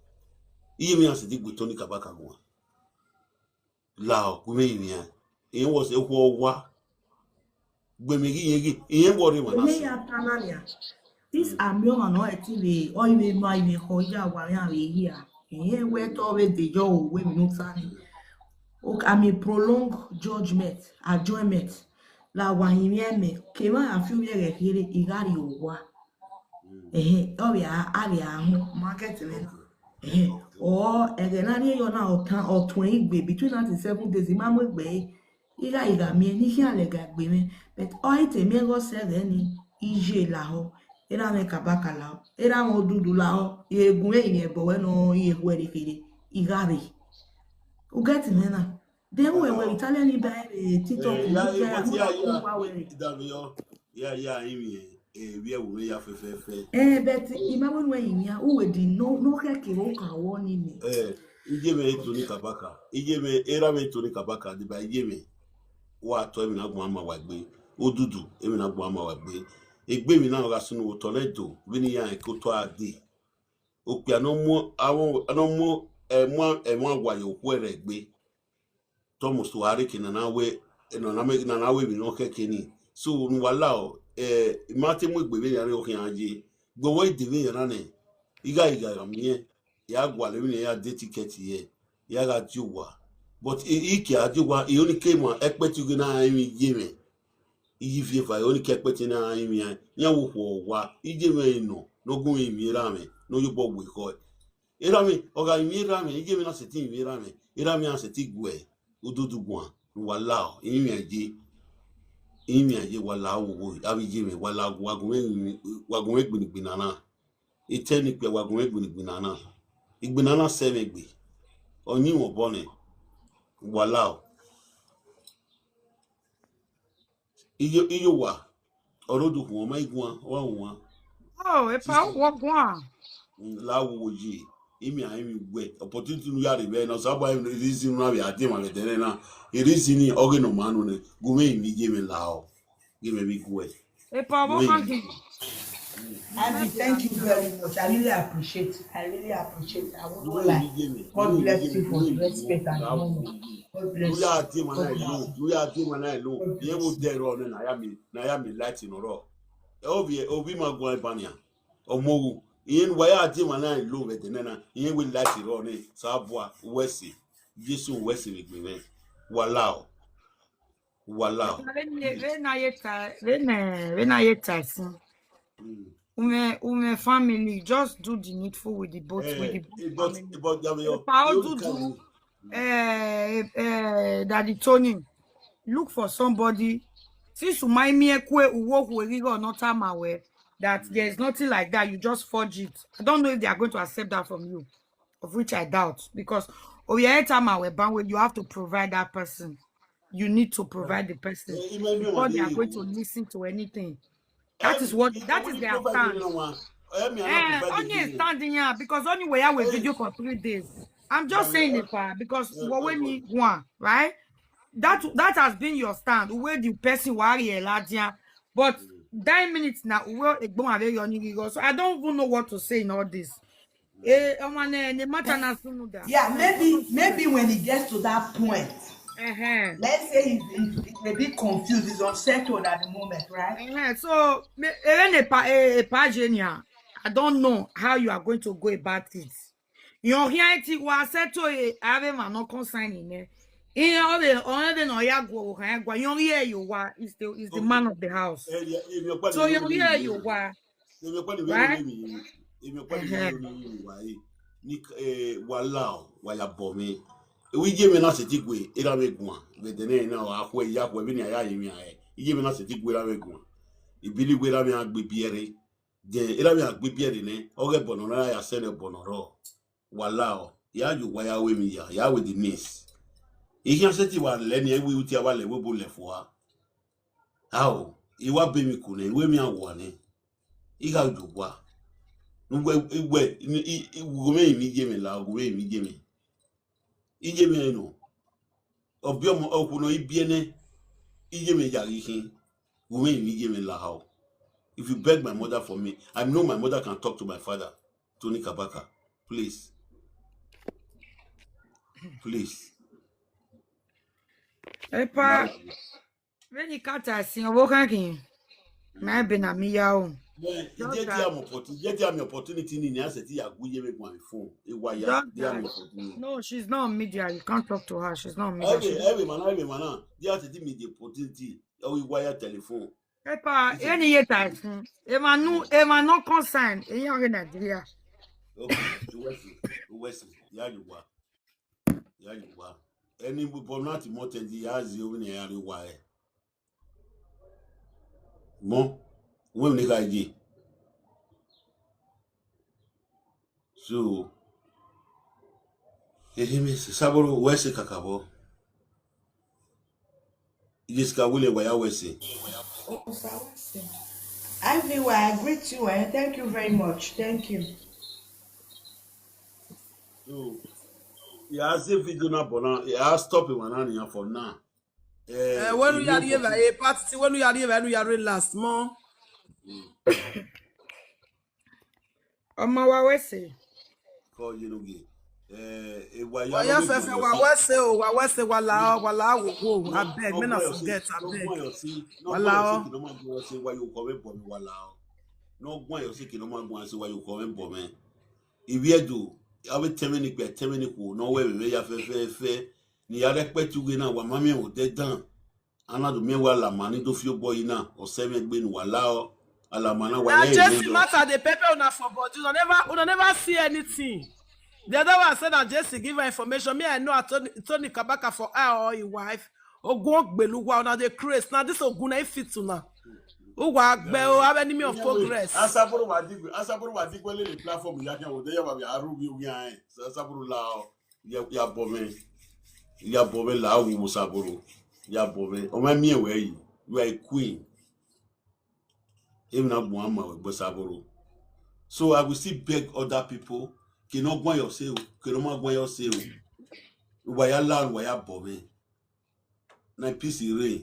Iye mwẹ a sẹtin gu Tony Kabaka guan. La ọ, gu mwẹ rinmwian. Irẹn wẹ ọse okhuo wa. Gbe mẹ ghi irẹn ghi, irẹn wẹ ọre emwa na Ene sẹ. Ya ta na nia. This Mm. Amiọmwa nọ ẹtin vbe, ọ i vbe ma ivbe khọ ya wa mwẹ avbe hia. Irẹn wẹ te ọ vbe de yọ o, wẹ emwi ne u ta ni. Ok, I mean prolong judgment, adjournment. La wa hin mwẹ mẹ, ke emwa a fi ovbi ẹghẹ kherhe, I gha rrie owa. Mm. Ẹhẹn, ọ vbe a, a vbe a họn, ma get mwẹ na. Okay. Ẹhẹn, Okay. Ọ, ẹghẹ na rhie yọ na, ọ tan, ọ tuẹn igbe, between that seven days, I ma mu egbe ẹre. I gha, I gha miẹn, ne I khian lẹga egbe mwẹ. But ọ i te miẹn ghe ọ sẹ ẹghẹ ni, iye lahọ, erha mwẹ Kabaka lahọ, erha mwẹ Odudu lahọ, I gun mwẹ rinmwian ẹbọ wẹ nọ, I ye khuẹrhẹ kherhe, I gha rre. U get mwẹ na? Then wẹ, wẹ Italia ni ba ẹre TikTok, Eh, ya, you ya, can ya, ya, wa wẹ. Davio, ya, ya, imi, eh, vbiẹ ẹvbo mwẹ ya fẹfẹfẹ. Eh, but I ma wẹ nuẹn rinmwian, u wẹ di nọ, nọ khẹke vbe oka wọ ni mẹ. Eh, iye mwẹ Tony Kabaka, iye mwẹ, erha mwẹ Tony Kabaka, deba iye mwẹ. Wa tọ emwi na guan ma wa egbe, Odudu, emwi na guan ma wa egbe. Egbe emwi na gha sunu vbe otọ nẹ do, vbene iran ke otọ a dee. Okpia ne ọ mu avọ, ne ọ mu ẹmwẹ, ẹmwẹ awa ye okhuo ẹre egbe. Te almost wa rre eke ne a na wẹ, ne a na wẹ emwi ne ọ khẹke ni. So ne uwa la ọ, eh, I ma te mu egbe vbe iran rre ọ khian ye. Gbe wẹ i de vbe iran na nẹ, I gha, I gha gha miẹn, I gha gualọ emwi ne I ya de ticket yẹ, I gha gha die owa. But I, I ke a die owa, I only ke ma expect ghe ne a rinmwian iye mwẹ. I ye ivie eva, I only ke expect ne a rinmwian iran. Iran wo okhuo owa, iye mwẹ nọ, ne ọ gu mwẹ rinmwian erha mwẹ, ne ọ ye obọ wẹ ekhọe. Erha mwẹ, ọ gha rinmwian erha mwẹ, iye mwẹ na sẹtin rinmwian erha mwẹ, erha mwẹ na sẹtin guẹ odudu guan, ne uwa la ọ, I rinmwian iye, I rinmwian iye, wa la ọ, wo, avbe iye mwẹ, wa la, wa gu mwẹ, wa gu mwẹ gbinna gbinna na. Etẹn ne ikpia wa gu mwẹ gbinna gbinna na. Igbinna na sẹ mwẹ egbe. Ọ yin mwẹ obọ nẹ. Wa la ọ. Iye, iye owa. Ọ rre odukhu, ọ ma i guan, ọ wa wan. Oh, epa, sisi, wọ guan. Mm, la wo wo ye. Imi a imi wẹ. Opportunity nu ya rre vbe na, Osanobua reason na vbe a die emwa vbe ẹdẹnẹrẹ na. E reason ni, ọ ghe ne ọ ma nọ nẹ. Gu mwẹ imi ye mwẹ la ọ. Give me big word. Epa, wọ Wait. Khan khin. Abby, thank you very much. I really appreciate. I really appreciate. I won't Wait, lie. Give me. God Wait, bless give you me. for the Wait, respect and the honor. God bless you. Oya, dear man, I know. Oya, dear man, I know. God bless you. Ye wo dẹ rọ nẹ, na ya mi, na ya mi light in ọrọ. Ẹ, obi, obi ma guan ebania. Ọmọ wu. Iye ne uwa ya dear man, I know vbe ẹdẹnẹrẹ na. Iye wẹ light rọ nẹ. Osanobua, wẹ si. Jesu wẹ si vbe egbe mwẹ. Wa la ọ. Wa la ọ. Vbene, vbene a ye ta, vbene, vbene a ye ta sin. Mm. Umẹ, umẹ family, just do the needful with the both, with Eh, the both eh, but, family. But, Jamiu, Epa you Odudu, can eh, eh, Daddy Tony, look for somebody. Since u ma miẹn kue, uwo khuo eghigho nọ tama wẹ that there is nothing like that, you just forge it. I don't know if they are going to accept that from you, of which I doubt, because ovbi ẹre tama wẹ ban wẹ, you have to provide that person. You need to provide the person Eh, email me before one they are day. going to listen to anything. That Eh, is what, eh, that is their stand. Eh, me, I Eh, not provide only again. Stand in here, because only way I will Eh. video for three days. I'm just Jamiu, saying eh, it, pa, because eh, what eh, when eh. He one, right? That, that has been your stand. Where the person worry a lot, yeah. But Mm. Nine minutes now, well, egbon are you on you? So I don't even know what to say in all this. Eh, ọmọ nẹ, ne matter na sunu da. Yeah, maybe, maybe when it gets to that point, Uh-huh. Let's say he's, he's, he's a bit confused, he's unsettled at the moment, right? Uh-huh. So, me, even a pa, a, a pa Jenia, I don't know how you are going to go about it. Yọ khian ti wa settle e, ave ma no consign in there. Iye ọvbe, ọvbe ne ọ ya guọ, ọ ya guọ. Yọ ghi ẹre ye owa, is the, is the Okay. man of the house. Eh, yeah, yeah, mi ọkpa So ni yọ ghi ẹre ye owa. Emi ọkpa ni vbe Right? Emi, emi ọkpa ni vbe Uh-huh. Emi wa e. Ni, eh, wa la ọ, wa ya bọ mwẹ. Ewe iye mwẹ na sẹtin gue, erha mwẹ guan. Vbe ẹdẹnẹrẹ na, wa khuẹ, ya khuẹ, vbene a ya ye mwẹ a ẹ. Iye mwẹ na sẹtin gue erha mwẹ guan. I believe wẹ erha mwẹ a gbe biẹ rre. Then erha mwẹ a gbe biẹ rre nẹ, ọ ghe ẹbọ ne ọ ra ya sẹ nẹ ẹbọ ne ọ rrọọ. Wa la ọ, ya ye owa ya ru emwi ya, ya ru the needs. I khian sẹtin wa lẹ ni, ẹ wẹ uti a wa lẹ, wẹ bo lẹ fua. Ao, I wa be emwi ku nẹ, I ru emwi awua nẹ. I gha ye owa. Uwẹ, uwẹ, I, I, I, gu mwẹ emwi iye mwẹ la, gu mwẹ emwi iye mwẹ. Iye mwẹ nọ. Ọbiọ ọmọ, okhuo ne ọ i biẹ nẹ, iye mwẹ ya ghi khin. Gu mwẹ emwi iye mwẹ la, ao. If you beg my mother for me, I know my mother can talk to my father, Tony Kabaka. Please. Please. Epa, Now, vbene I ka ta sin, ọvbokhan khin, ma ebe na mi ya o. Yeah, Just iye that. Dia mi opportunity, iye dia mi opportunity ni, ni a sẹtin ya gu iye vbe guan phone. Iwa ya, Just dia mi that. Opportunity. No, she's not on media. You can't talk to her. She's not on media. Ẹvbe, She's ẹvbe emwa na, ẹvbe emwa na. Dia sẹtin mi the opportunity. Ọ ghi wa ya telephone. Epa, Is it? Eni ye ta ẹsin. Emwa nu, emwa no consign. Eyan ghe Nigeria. Okay, you wait, you wait. Ya ye owa. Ya ye owa. Any problem na ti mo tend ya zi obi ne ya re wa e. Mo, we ne ga ye. So, ehe mi se saboro wẹ se kakabọ. Jessica William wa ya wẹ se. Oh, sir, what's it? Ivy, I greet you, eh? Thank you very much. Thank you. So, ya se video na bona, ya stop it one now for now. Eh, wenu ya rie va, eh, part ti wenu ya rie va, wenu ya re last mo. Ọmọ wa wẹ sẹ. Kọ ye no ge. Eh, e wa ya Wa ya fẹfẹ, wa wẹ sẹ o, wa wẹ sẹ, wa la ọ, wa la wo wo, abeg, make una forget, abeg. Wa la ọ. Wa yo kọ vbe bọ mẹ, wa la ọ. Ne ọ guan yọ sẹ ke ne ọ ma guan sẹ, wa yo kọ vbe bọ mẹ. Ivbi Ẹdo, avbe tẹmwẹ ni kpẹ, tẹmwẹ ni khuo, ne ọ wẹ vbe ya fẹfẹfẹ, ne I ya rẹkpẹti ughe na, wa ma miẹn vbe odẹ dan. A na do miẹn wẹ alama ni do fi obọ yi na, ọ sẹ mwẹ egbe ne uwa la ọ, alama na wa Na ya Jesse matter dey pepper una for body. Una never, una never see anything. The other one said that Jesse give her information. Me, I know Tony, Tony Kabaka for her or his wife. Ogun ogbelu wa una dey craze. Now this Ogun na fit una. Uwa gbe o, have enemy of progress. Asaboro wa digbe, Asaboro wa digbe lele platform ya kan wo de ya ba bi aru bi ogun ae. Asaboro la o. Ya, ya bọ mwẹ. Ya bọ mwẹ la wo Asaboro. Ya bọ mwẹ. O ma miẹn wẹ yi. You are a queen. Emwi na gbọn ma wẹ gbe Asaboro. So I will still beg other people, ke ne ọ guan yọ sẹ o, ke ne ọ ma guan yọ sẹ o. Uwa ya la, uwa ya bọ mwẹ. Na peace reign.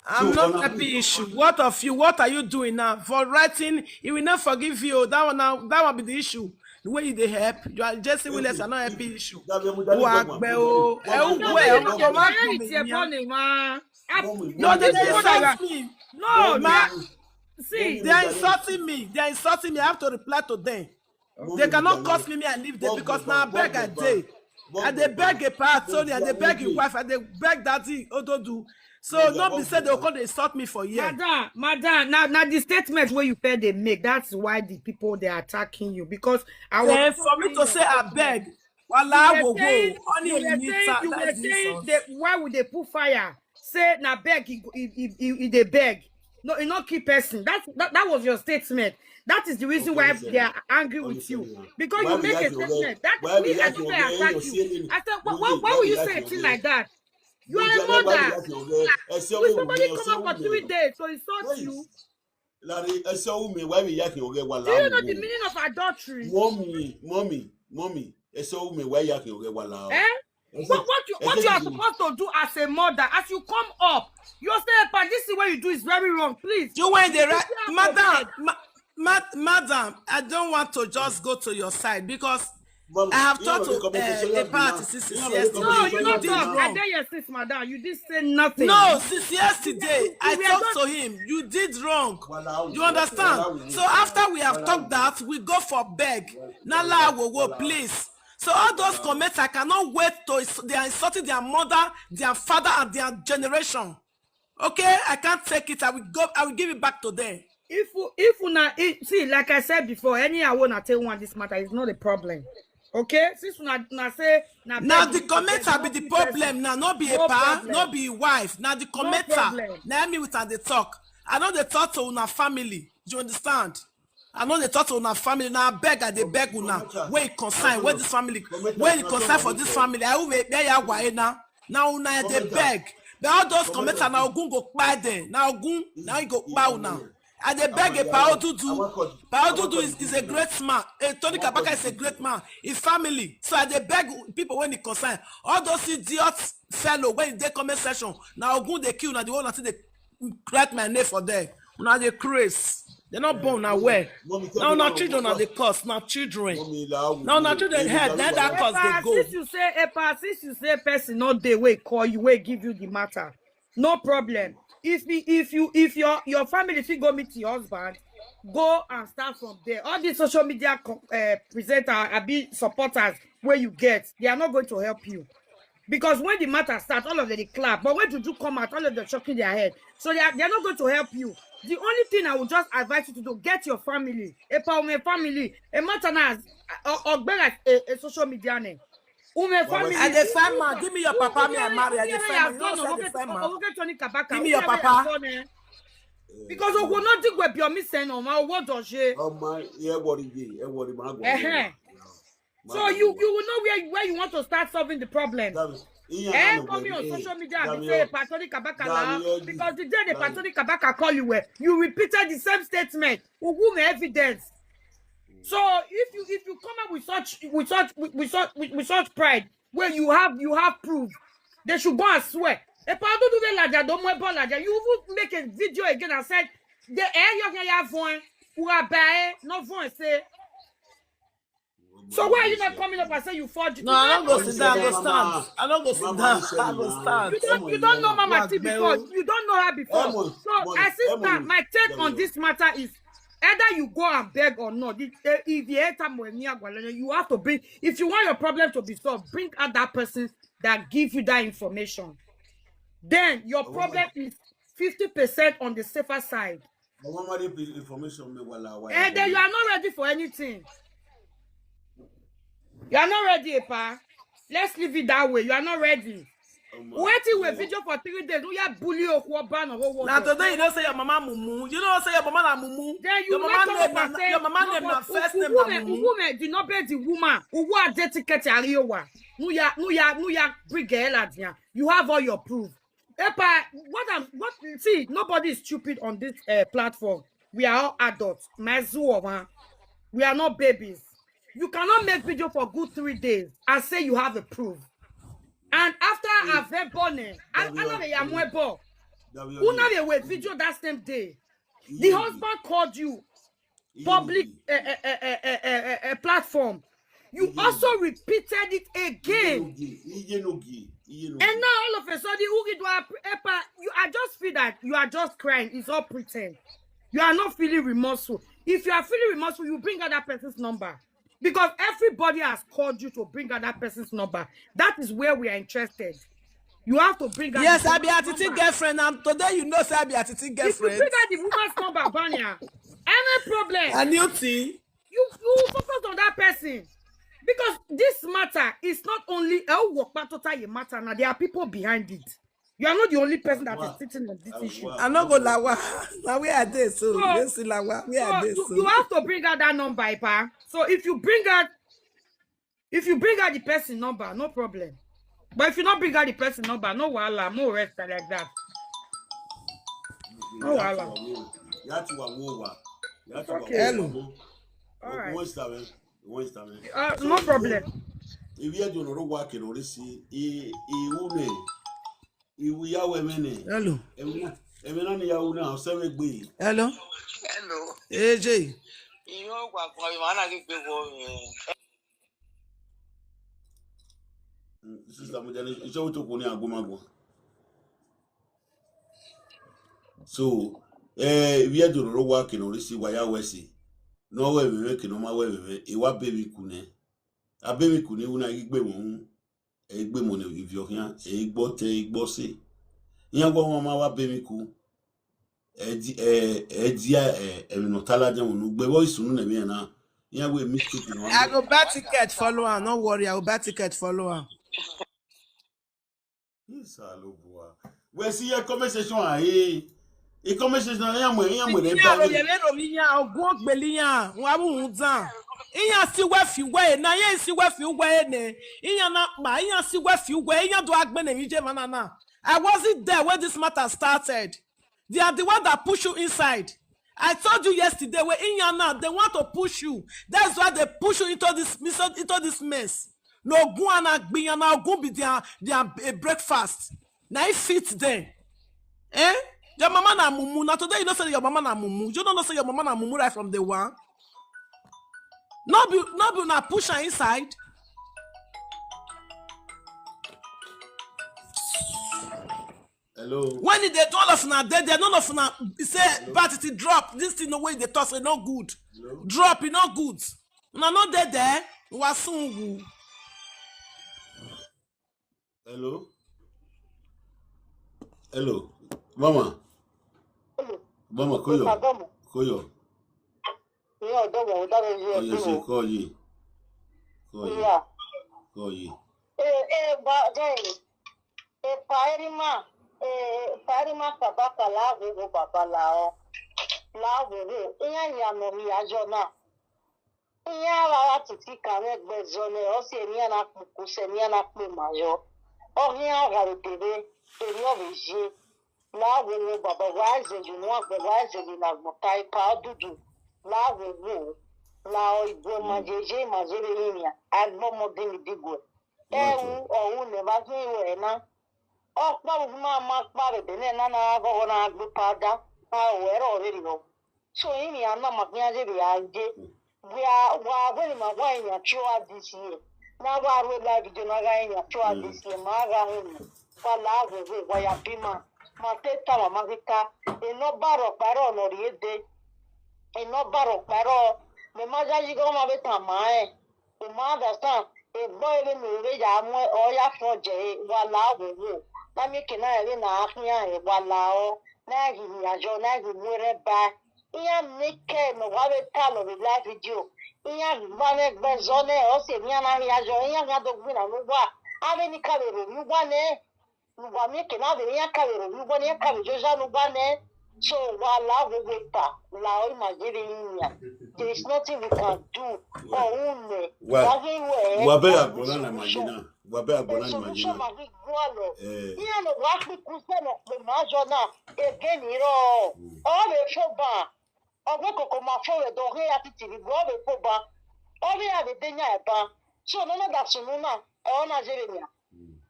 I'm So, not on happy issue. What of you? What are you doing now? For writing, he will not forgive you. That one now, that one be the issue. The way you dey help, you are Jesse Williams are not happy issue. Wa gbe o. Ẹ u gbe, ẹ u gbe. No, they, they insult me. No, ma, see, they are insulting me. They are insulting me. I have to reply to them. They cannot curse me, me I leave them because now I beg I dey. I dey beg a part, sorry, I dey beg your wife, I dey beg daddy Ododu. So no be say they come dey insult me for here. Madam, madam, now, now the statement where you feel they make, that's why the people they are attacking you because I was Eh, for me to say I beg, wala wo wo, only you were saying, you were saying that why would they put fire? Say na beg he, he, he, he, he dey beg. No, he not kill person. That, that, that was your statement. That is the reason why they are angry with you. Because you make a statement. That me, I don't attack you. I said, why, why, why would you say a thing like that? You are a mother. Will somebody come out for three days to insult you? Larry, ẹsẹ ọwọ mẹ, why we yak your girl? Do you know the meaning of adultery? Mommy, mommy, mommy. Ẹsẹ ọwọ mẹ, why yak your girl? Eh? What, what you, what you are supposed to do as a mother, as you come up, you say, "Epa, this is what you do is very wrong. Please." You went the right, madam, ma-, ma-, madam, I don't want to just go to your side because I have talked to, uh, Epa since yesterday. No, you not talk. I dare you, sis, madam. You did say nothing. No, since yesterday, I talked to him. You did wrong. You understand? So after we have talked that, we go for beg. Nala Wowo, please. So all those comments, I cannot wait to ins-, they are insulting their mother, their father, and their generation. Okay, I can't take it. I will go, I will give it back to them. If you, if una, if, see, like I said before, anyhow una take one this matter is not a problem. Okay, since una, una say na now the comments be the problem now, no be Epa, no be wife. Now the commenter, now me with her they talk. I know they talk to una family. Do you understand? I know they talk to una family. Now I beg, I dey beg una. Where it concern, where this family, where it concern for this family? I will be ya wa now. Now una dey beg. But all those commenter now Ogun go kpai them. Now Ogun, now he go kpai una. I dey beg Epa Odudu. Epa Odudu is, is a great man. Eh, Tony Kabaka is a great man. His family. So I dey beg people when it concern. All those idiot fellow when they comment section. Now Ogun they kill, now the one that they write my name for them. Now they craze. They not born now where? Now, now children are the cause. Now children. Now, now children head. Now that cause they go. Since you say, Epa, since you say person not dey wey call you, wey give you the matter. No problem. If he, if you, if your, your family fit go meet your husband, go and start from there. All these social media co-, eh, presenter, abi supporters where you get, they are not going to help you. Because when the matter starts, all of them they clap. But when Juju come out, all of them shaking their head. So they are, they are not going to help you. The only thing I would just advise you to do, get your family, Epa Ome family, a matter now, or, or better a, a social media name. Ume family. I dey find man. Give me your papa, me I marry. I dey find man. You know say I dey find man. Give me your papa. Because Owo no dig we be mi send on my Owo doje. Oh my, yeah, what it is, yeah, what it man. So you, you will know where, where you want to start solving the problem. Eh, come here on social media and say Epa Tony Kabaka la. Because the day the Epa Tony Kabaka call you, well, you repeated the same statement. Ugu me evidence. So if you, if you come up with such, with such, with, with such, with, with such pride, where you have, you have proof, they should go and swear. Epa Odudu ve ladia, don't wear ball ladia. You even make a video again and said, The air you can have one. Who are by no voice say. So why are you not coming up and say you forged? No, I don't go sit down. I go stand. I don't go sit down. I go stand. You don't, you don't know Mama T before. You don't know her before. So, as sister, my take on this matter is either you go and beg or not. If, eh, if you enter Moenia Gwalene, you have to bring, if you want your problem to be solved, bring out that person that give you that information. Then your problem is fifty percent on the safer side. Ọmọ ma dey information me wala wa. And then you are not ready for anything. You are not ready, Epa. Let's leave it that way. You are not ready. Wetin we video for three days. We are bully okwu ọba na wo. Na today you know say your mama mumu. You know say your mama na mumu. Then you your mama name na, your mama name na first name na mumu. Woman, the number the woman. Who are dedicated Ariowa. Nu ya, nu ya, nu ya bring girl at ya. You have all your proof. Epa, what I'm, what, see, nobody is stupid on this uh, platform. We are all adults. My zoo of one. We are not babies. You cannot make video for good three days and say you have a proof. And after I've born, I, I know they are more born. Who know they were video that same day? The husband called you public uh, uh, uh, uh, uh, uh, uh, platform. You also repeated it again. Iye no gi, iye no gi. And now all of a sudden, Ugi do a Epa, you, I just feel that you are just crying. It's all pretend. You are not feeling remorseful. If you are feeling remorseful, you bring out that person's number. Because everybody has called you to bring out that person's number. That is where we are interested. You have to bring out. Yes, I be Atiti girlfriend. And today you know say I be Atiti girlfriend. If you bring out the woman's number, Banya, any problem? A new thing. You, you focus on that person. Because this matter is not only a work, but total matter. Now there are people behind it. You are not the only person that is sitting on this issue. I no go lawa. Now where are they? So, so, let's see lawa. Where so are they? You, so you have to bring out that number, Epa. So if you bring out, if you bring out the person number, no problem. But if you not bring out the person number, no wahala, no rest like that. No wahala. You have to wa wo wa. You have to wa wo wa. Hello. All right. What's that, man? What's that, man? Uh, no problem. If you don't know what can already see, he he who may. Iwu ya wẹ mwẹ nẹ. Hello. Ẹmwẹ na, ẹmwẹ na ni ya ru na, ọ sẹ vbe gbe. Hello. Hello. Eje. Iyo gba gbọn vbe ma na ghi gbe wọ. Sister Mojani, iṣẹ́ wo tó kù ní agbọmọgbọn. So, eh, ivbi ẹdẹ roro wa kene orisi wa ya wẹ ẹse. Ne ọ wẹ ẹmwẹ mwẹ kene ọ ma wẹ ẹmwẹ mwẹ, e wa be emwi ku nẹ. A be emwi ku ne iwu na ghi gbe mwẹ unu. Ẹ i gbe mu ne ivbi ọkhian, ẹ i gbe ọtẹn, ẹ i gbe ọse. Iran wẹ ọmwa ma wa be emwi ku. Ẹ di, ẹ, ẹ dia, ẹ, ẹmwẹ ne ọ ta ladian unu. Gbe vbe ọ i sunu ne ẹmwẹ iran na. Iran wẹ mistake ne ọ I go buy ticket, follow am. No worry, I go buy ticket, follow am. Isalobua. Wẹ si ye comment section a, eh. I comment section, iran mu, iran mu ne ba. Iran ro ye vbe ro iran, ogun ogbele iran, wa mu rhunmwuda. Iran si wẹ fi uwẹ na, iran si wẹ fi uwẹ nẹ. Iran na kpa, iran si wẹ fi uwẹ, iran do a gbẹn ne emwi ye emwa na na. I wasn't there when this matter started. They are the one that push you inside. I told you yesterday, when iran now, they want to push you. That's why they push you into this, into this mess. No ogun ana gbe iran na, ogun be their, their, eh, breakfast. Na it fit them. Eh? Your mama na mumu. Now today you know say your mama na mumu. You don't know say your mama na mumu right from day one. No be, no be una push her inside. Hello. When e dey do all of una dey there, none of una say but it drop. This thing no way dey talk say no good. Hello? Drop, e no good. Una no dey there. Wa soon wu. Hello? Hello? Mama? Mama, koyo. Koyo. Iran ọdọ wọn, ọdọ rẹ yẹ. Koyo, koyo. Koyo. Koyo. Eh, eh, ba, then, eh, Epa erima, eh, Epa erima kabaka la wo wo baba la o. La wo wo. Iran ya no mi ajo na. Iran ra ra titi ka mwẹ gbe zọ nẹ, ọ si eni iran na kpuku, sẹ eni iran na kpe ma yọ. Ọ khian gha vbe dere, eni ọ vbe ye. La wo wo baba, wa zẹ ye unu agbọn, wa zẹ ye ne agbọn ta Epa ọdudu. La wo wo. La ọ igue ma ye ye, ma ye vbe rinmwian. Agbọn ọmọ din mi diguẹ. Ẹru, ọ ru nẹ, vbe a ghi ru ẹre na. Ọkpa vbe ma ma kpa vbe ẹdẹ nẹ na na ghọghọ na gbe Epa da. A ru ẹre ọ vberriọ. So, emwi a na ma khian ye vbe a ye. Wẹ a, wa wẹ ne ima wa yan choir this year. Na wa ru live video na gha yan choir this year, ma gha hin. Wa la wo wo, wa ya bi ima. Ma te ta, ma ma ghi ta. Enọba rhọkpa ẹre ọ nọ rrie dee. Enọba rhọkpa ẹre ọ, mẹ ma yayi ighe ọmwa vbe tama rẹn. U ma understand? Egbe ọre vbene u vbe ya mu ọ ya fọn jẹ ẹre, wa la wo wo. Na miẹn eke na rẹn vbene a khian rẹn, wa la ọ. Na ghi hia yọ, na ghi mu erhẹn ba. Iran ni kẹ ne ọ wa vbe talọ vbe live video. Iran ghi gba mwẹ ẹgbẹe zọ nẹ, ọ si emwi iran na hia yọ, iran gha do gbinna ne uwa. Avbe ni ka vbe roro uwa nẹ. Ne uwa miẹn eke na vbe iran ka vbe roro uwa nẹ, iran ka vbe joja ne uwa nẹ. So, wa la wo wo ta, la ọ ima ye vbe rinmwian. There is nothing we can do. Ọ ru nẹ, Wa, wa ghi ru ẹre, wa bẹ a ya gbọna na ima ye solution. Na. Wa bẹ a ya gbọna na ima ye solution na. Ma ghi gualọ. Eh. Iran ne wa kpikun sẹ ne ọ kpe ma yọ na, ege ni rrọọ. Ọ vbe fo ban. Ọ wẹ koko ma fo vbe ẹdẹ, ọ ghe ya titi vbe igbe, ọ vbe fo ban. Ọ vbe ya vbe de yan ẹban. So, ne ọ na da sunu na, ẹ ọ na ye vbe nian.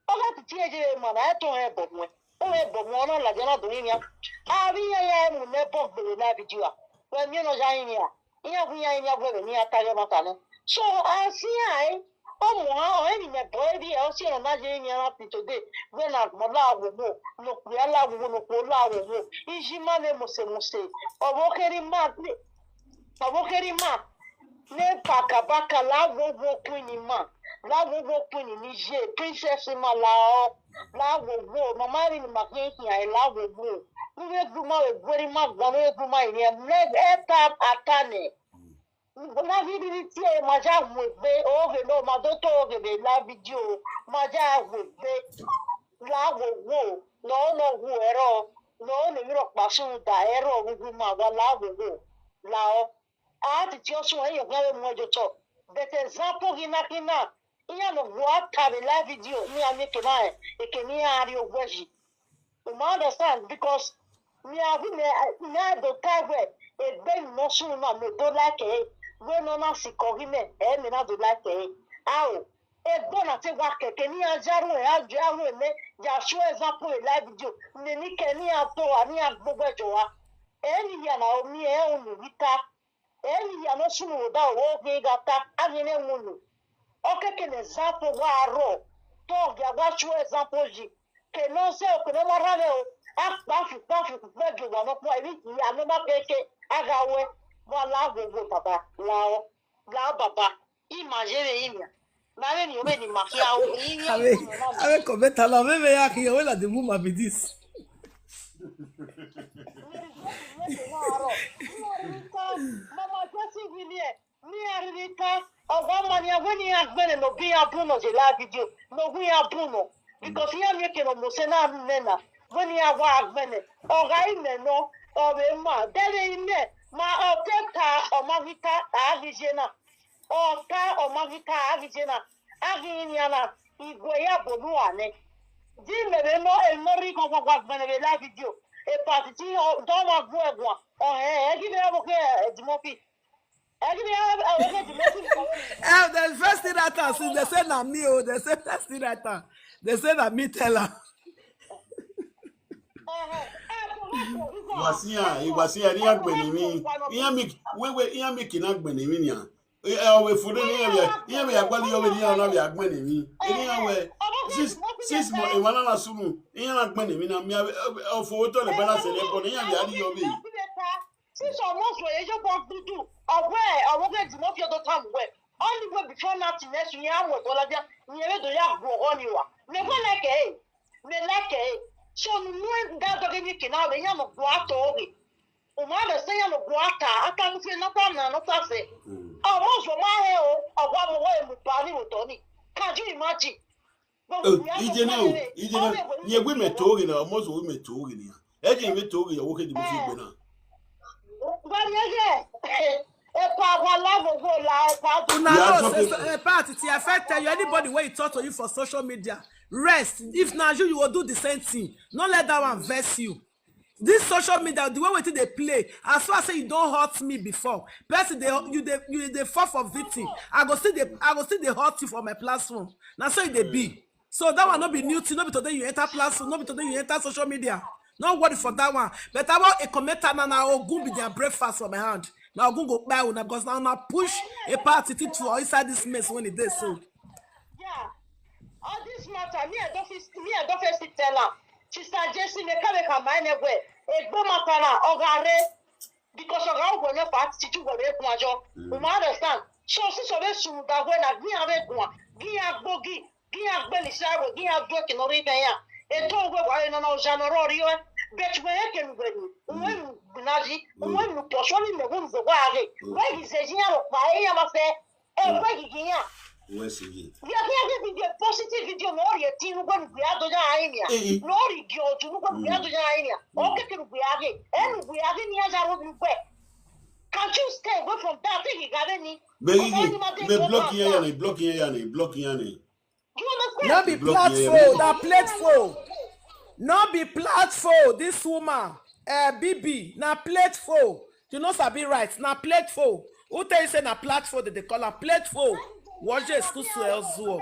Ọ gha titi ye vbe ma na, ẹ to hẹn ẹbọ muẹn. Ọ hẹn ẹbọ muẹn, ọ na ladian na do rinmwian. Avbe iran ya mu ne ẹbọ gbe vbe live video a. Wẹ miẹn ne ọ ya rinmwian. Iran gu iran rinmwian wẹ vbe ne iran ta ye ọmwa ta nẹ. So, a si iran ẹre, ọ mu han, ọ rẹn ne imẹ bọ ẹre, ọ si ẹre ne ọ na ye rinmwian na till today. Wẹ ne agbọn la wo wo, ne okpia la wo wo, ne okhuo la wo wo. Iye ima vbe mose mose. Ọ vbe kherhe ima, ọ vbe kherhe ima. Ne pakabaka la wo wo queen ima, la wo wo queen ni ye, princess ima la ọ, la wo wo, mama ri ni ma khian khian, la wo wo. Ne u vbe gu ima vbe guerre ima guan, ne u vbe gu ima rinmwian, ne ẹ ta ata nẹ. Na ghi rhirhi tie ma ya hu egbe, oghe ne ma do to oghe vbe live video, ma ya hu egbe. La wo wo, ne ọ ne ọ hu ẹrọ, ne ọ ne emwi rhọkpa sunu da ẹrọ vbe uwu ima, wa la wo wo, la ọ. A titi ọsuẹn, iran khian vbe mu ẹn ye otọ. But example ghi na khin na, iran ne ọ wa ta vbe live video, ne iran miẹn eke na rẹn, eke ne iran rrie owẹ yi. U ma understand, because mẹ a ghi mẹ, mẹ a do tae wẹ, egbe emwi ne ọ sunu na, mẹ do like ẹre, wẹ ne ọ na sikẹ ọghe mẹ, ẹ mẹ na do like ẹre. Ao, egbe na te wa kẹkẹ, ne iran ya ru ẹre, a ya ru ẹre, ya show example vbe live video, ne eni kẹ ne iran to ra, ne iran gbe owẹ jọ ra. Ẹ ne hia na, ọ miẹn, ẹ unu vbe ta. Ẹ ne hia ne ọ sunu vbe odaro, ọ ghi gha ta, a ghi ne ẹ unu. Ọ kẹkẹ ne example wa rrọọ, te ọ gia wa show example yi. Ke ne ọ zẹ o, ke ne ọ ma rha mwẹ o, a kpa fi, kpa fi, kpa fi, wa nọkpa, emwi hia ne ọ ma kẹkẹ, a gha wẹ, wa la wo wo baba, la ọ, la ọ baba, ima ye vbe rinmwian, ma vbe miẹn vbene ima khian o, rinmwian Avbe, rinmwian na. Avbe comment la, vbe vbe ya khian, wẹ ladian mu ma be this. Mama Jesse William, ne iran rhirhi ta, ọ wa ma nian wẹ ne iran gbẹnnẹ ne ọ gu iran bun nọ ye live video, ne ọ gu iran bun nọ. Because iran miẹn eke ne ọ mose na nẹ na, wẹ ne iran wa gbẹnnẹ. Ọ gha re imẹ nọ, ọ vbe ma, dẹrriẹ imẹ, ma ọ te ta, ọ ma ghi ta, a ghi ye na. Ọ ta, ọ ma ghi ta, a ghi ye na. A ghi rinmwian na, igue ya bọ ne uwa nẹ. Di mẹ vbe nọ, emwi ne ọ rhirhi guaguagua gbẹnnẹ vbe live video. Part ti ọ, dọ ma gu ẹguan. Ọ hẹ, ẹ ghi vbe ya vbe okhiẹ, ẹ, Edimobi. Ẹ ghi vbe ya vbe okhiẹ Edimobi. Eh, the first thing that time, since they say na me, oh, they say first thing that time. They say na me tell her. Ẹhẹ, ẹ, Edimobi, Edimobi. Wasian, Wasian, iran gbẹnnẹ emwi. Iran mi, wẹ, wẹ, iran mi kina gbẹnnẹ emwi nian. Ẹ, ọ vbe fo ne iran vbe, iran vbe ya gualọ iyọ vbe ne iran na vbe a gbẹnnẹ emwi. Iran wẹ, six, six months, emwa na na sunu, iran na gbẹnnẹ emwi na, mia vbe, ọ fo otọ lẹ balance ẹre ẹbọ ne iran vbe a rhie iyọ vbe. Since almost wẹ ye yobọ gbudu, ọ wẹ, ọ wẹ Edimobi ọ do tama wẹ, only way before now till next year, a mu ẹdọ ladian, ne irẹn vbe do ya gu ọghọ ni wa. Mẹ wẹ like ẹre, mẹ like ẹre. So, ne unu da dọghe emwi eke na vbe iran ne ọ gua ta oghe. U ma vbe sẹ iran ne ọ gua ta, a ta mu fi ne ọ ta na, ne ọ ta sẹ. Ọ ma zọ ma hẹ o, ọ wa mu ọghọ mu ba ni vbe otọ ni. Can you imagine? But Eh, we have a Ije na o, family. Ije na. Ọ vbe wẹ Ye wi mẹ to oghe na, almost wi mẹ to oghe ni. Ẹ jẹ mẹ to oghe, ọ wo ke di mo fi gbe na. But yeah, yeah. Epa wa la wo wo la, epa do. Una Yeah, know, so say, people so, eh, Pat, see, I first tell you, anybody when you talk to you for social media, rest. If na you, you will do the same thing. No let that one vex you. This social media, the way wetin dey play, as far as say you don hurt me before, person dey, you dey, you dey fall for victim. I go still dey, I go still dey hurt you for my platform. Na so e dey be. So that one no be new thing. No be today you enter platform. No be today you enter social media. No worry for that one. But I want a commenter now. Now Ogun be their breakfast for my hand. Now Ogun go buy una because now now push a party to inside this mess when it is so. Yeah. All this matter, me I don't feel, me I don't feel sit tell am. Sister Jesse, me come come my name where. Egbe matter na, ogare. Because ogare go no fat, titi go be kun ajo. You ma understand? So si so be su da we na, gi ave kun, gi agbogi, gi agbe ni sa we, gi adu ke no ri be ya. E to we wa no no ja no ro ri o. Bet we ke nu we ni. We nu na ji, we nu po so ni me we nu wa ge. We gi ze ji ya ro pa e ya ma fe. E we gi gi ya. West Gate. Ya ya ge video, positive video no ri e ti nu we nu ya do ya ai ni. Eh, eh. No ri gi oju nu we nu ya do ya ai ni. O ke ke nu we age. E nu we age ni ya ja ro nu we. Can't you stay away from that thing you got any? Begin, me block here, yani, block here, yani, block here, yani. Do you understand? No be Block here, platform, yeah. na platform. No be platform, this woman. Uh, B B, na platform. You know sabi right, na platform. Who tell you say na platform that they call am platform? What is school so else do?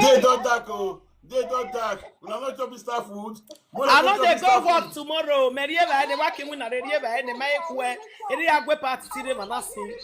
They don't talk, oh. They don't talk. Una no chop Easter food. I no dey go work tomorrow. Me rie ba ene wa ki win na rie ba ene ma ekwe. Eri agwe party ti re ma na si.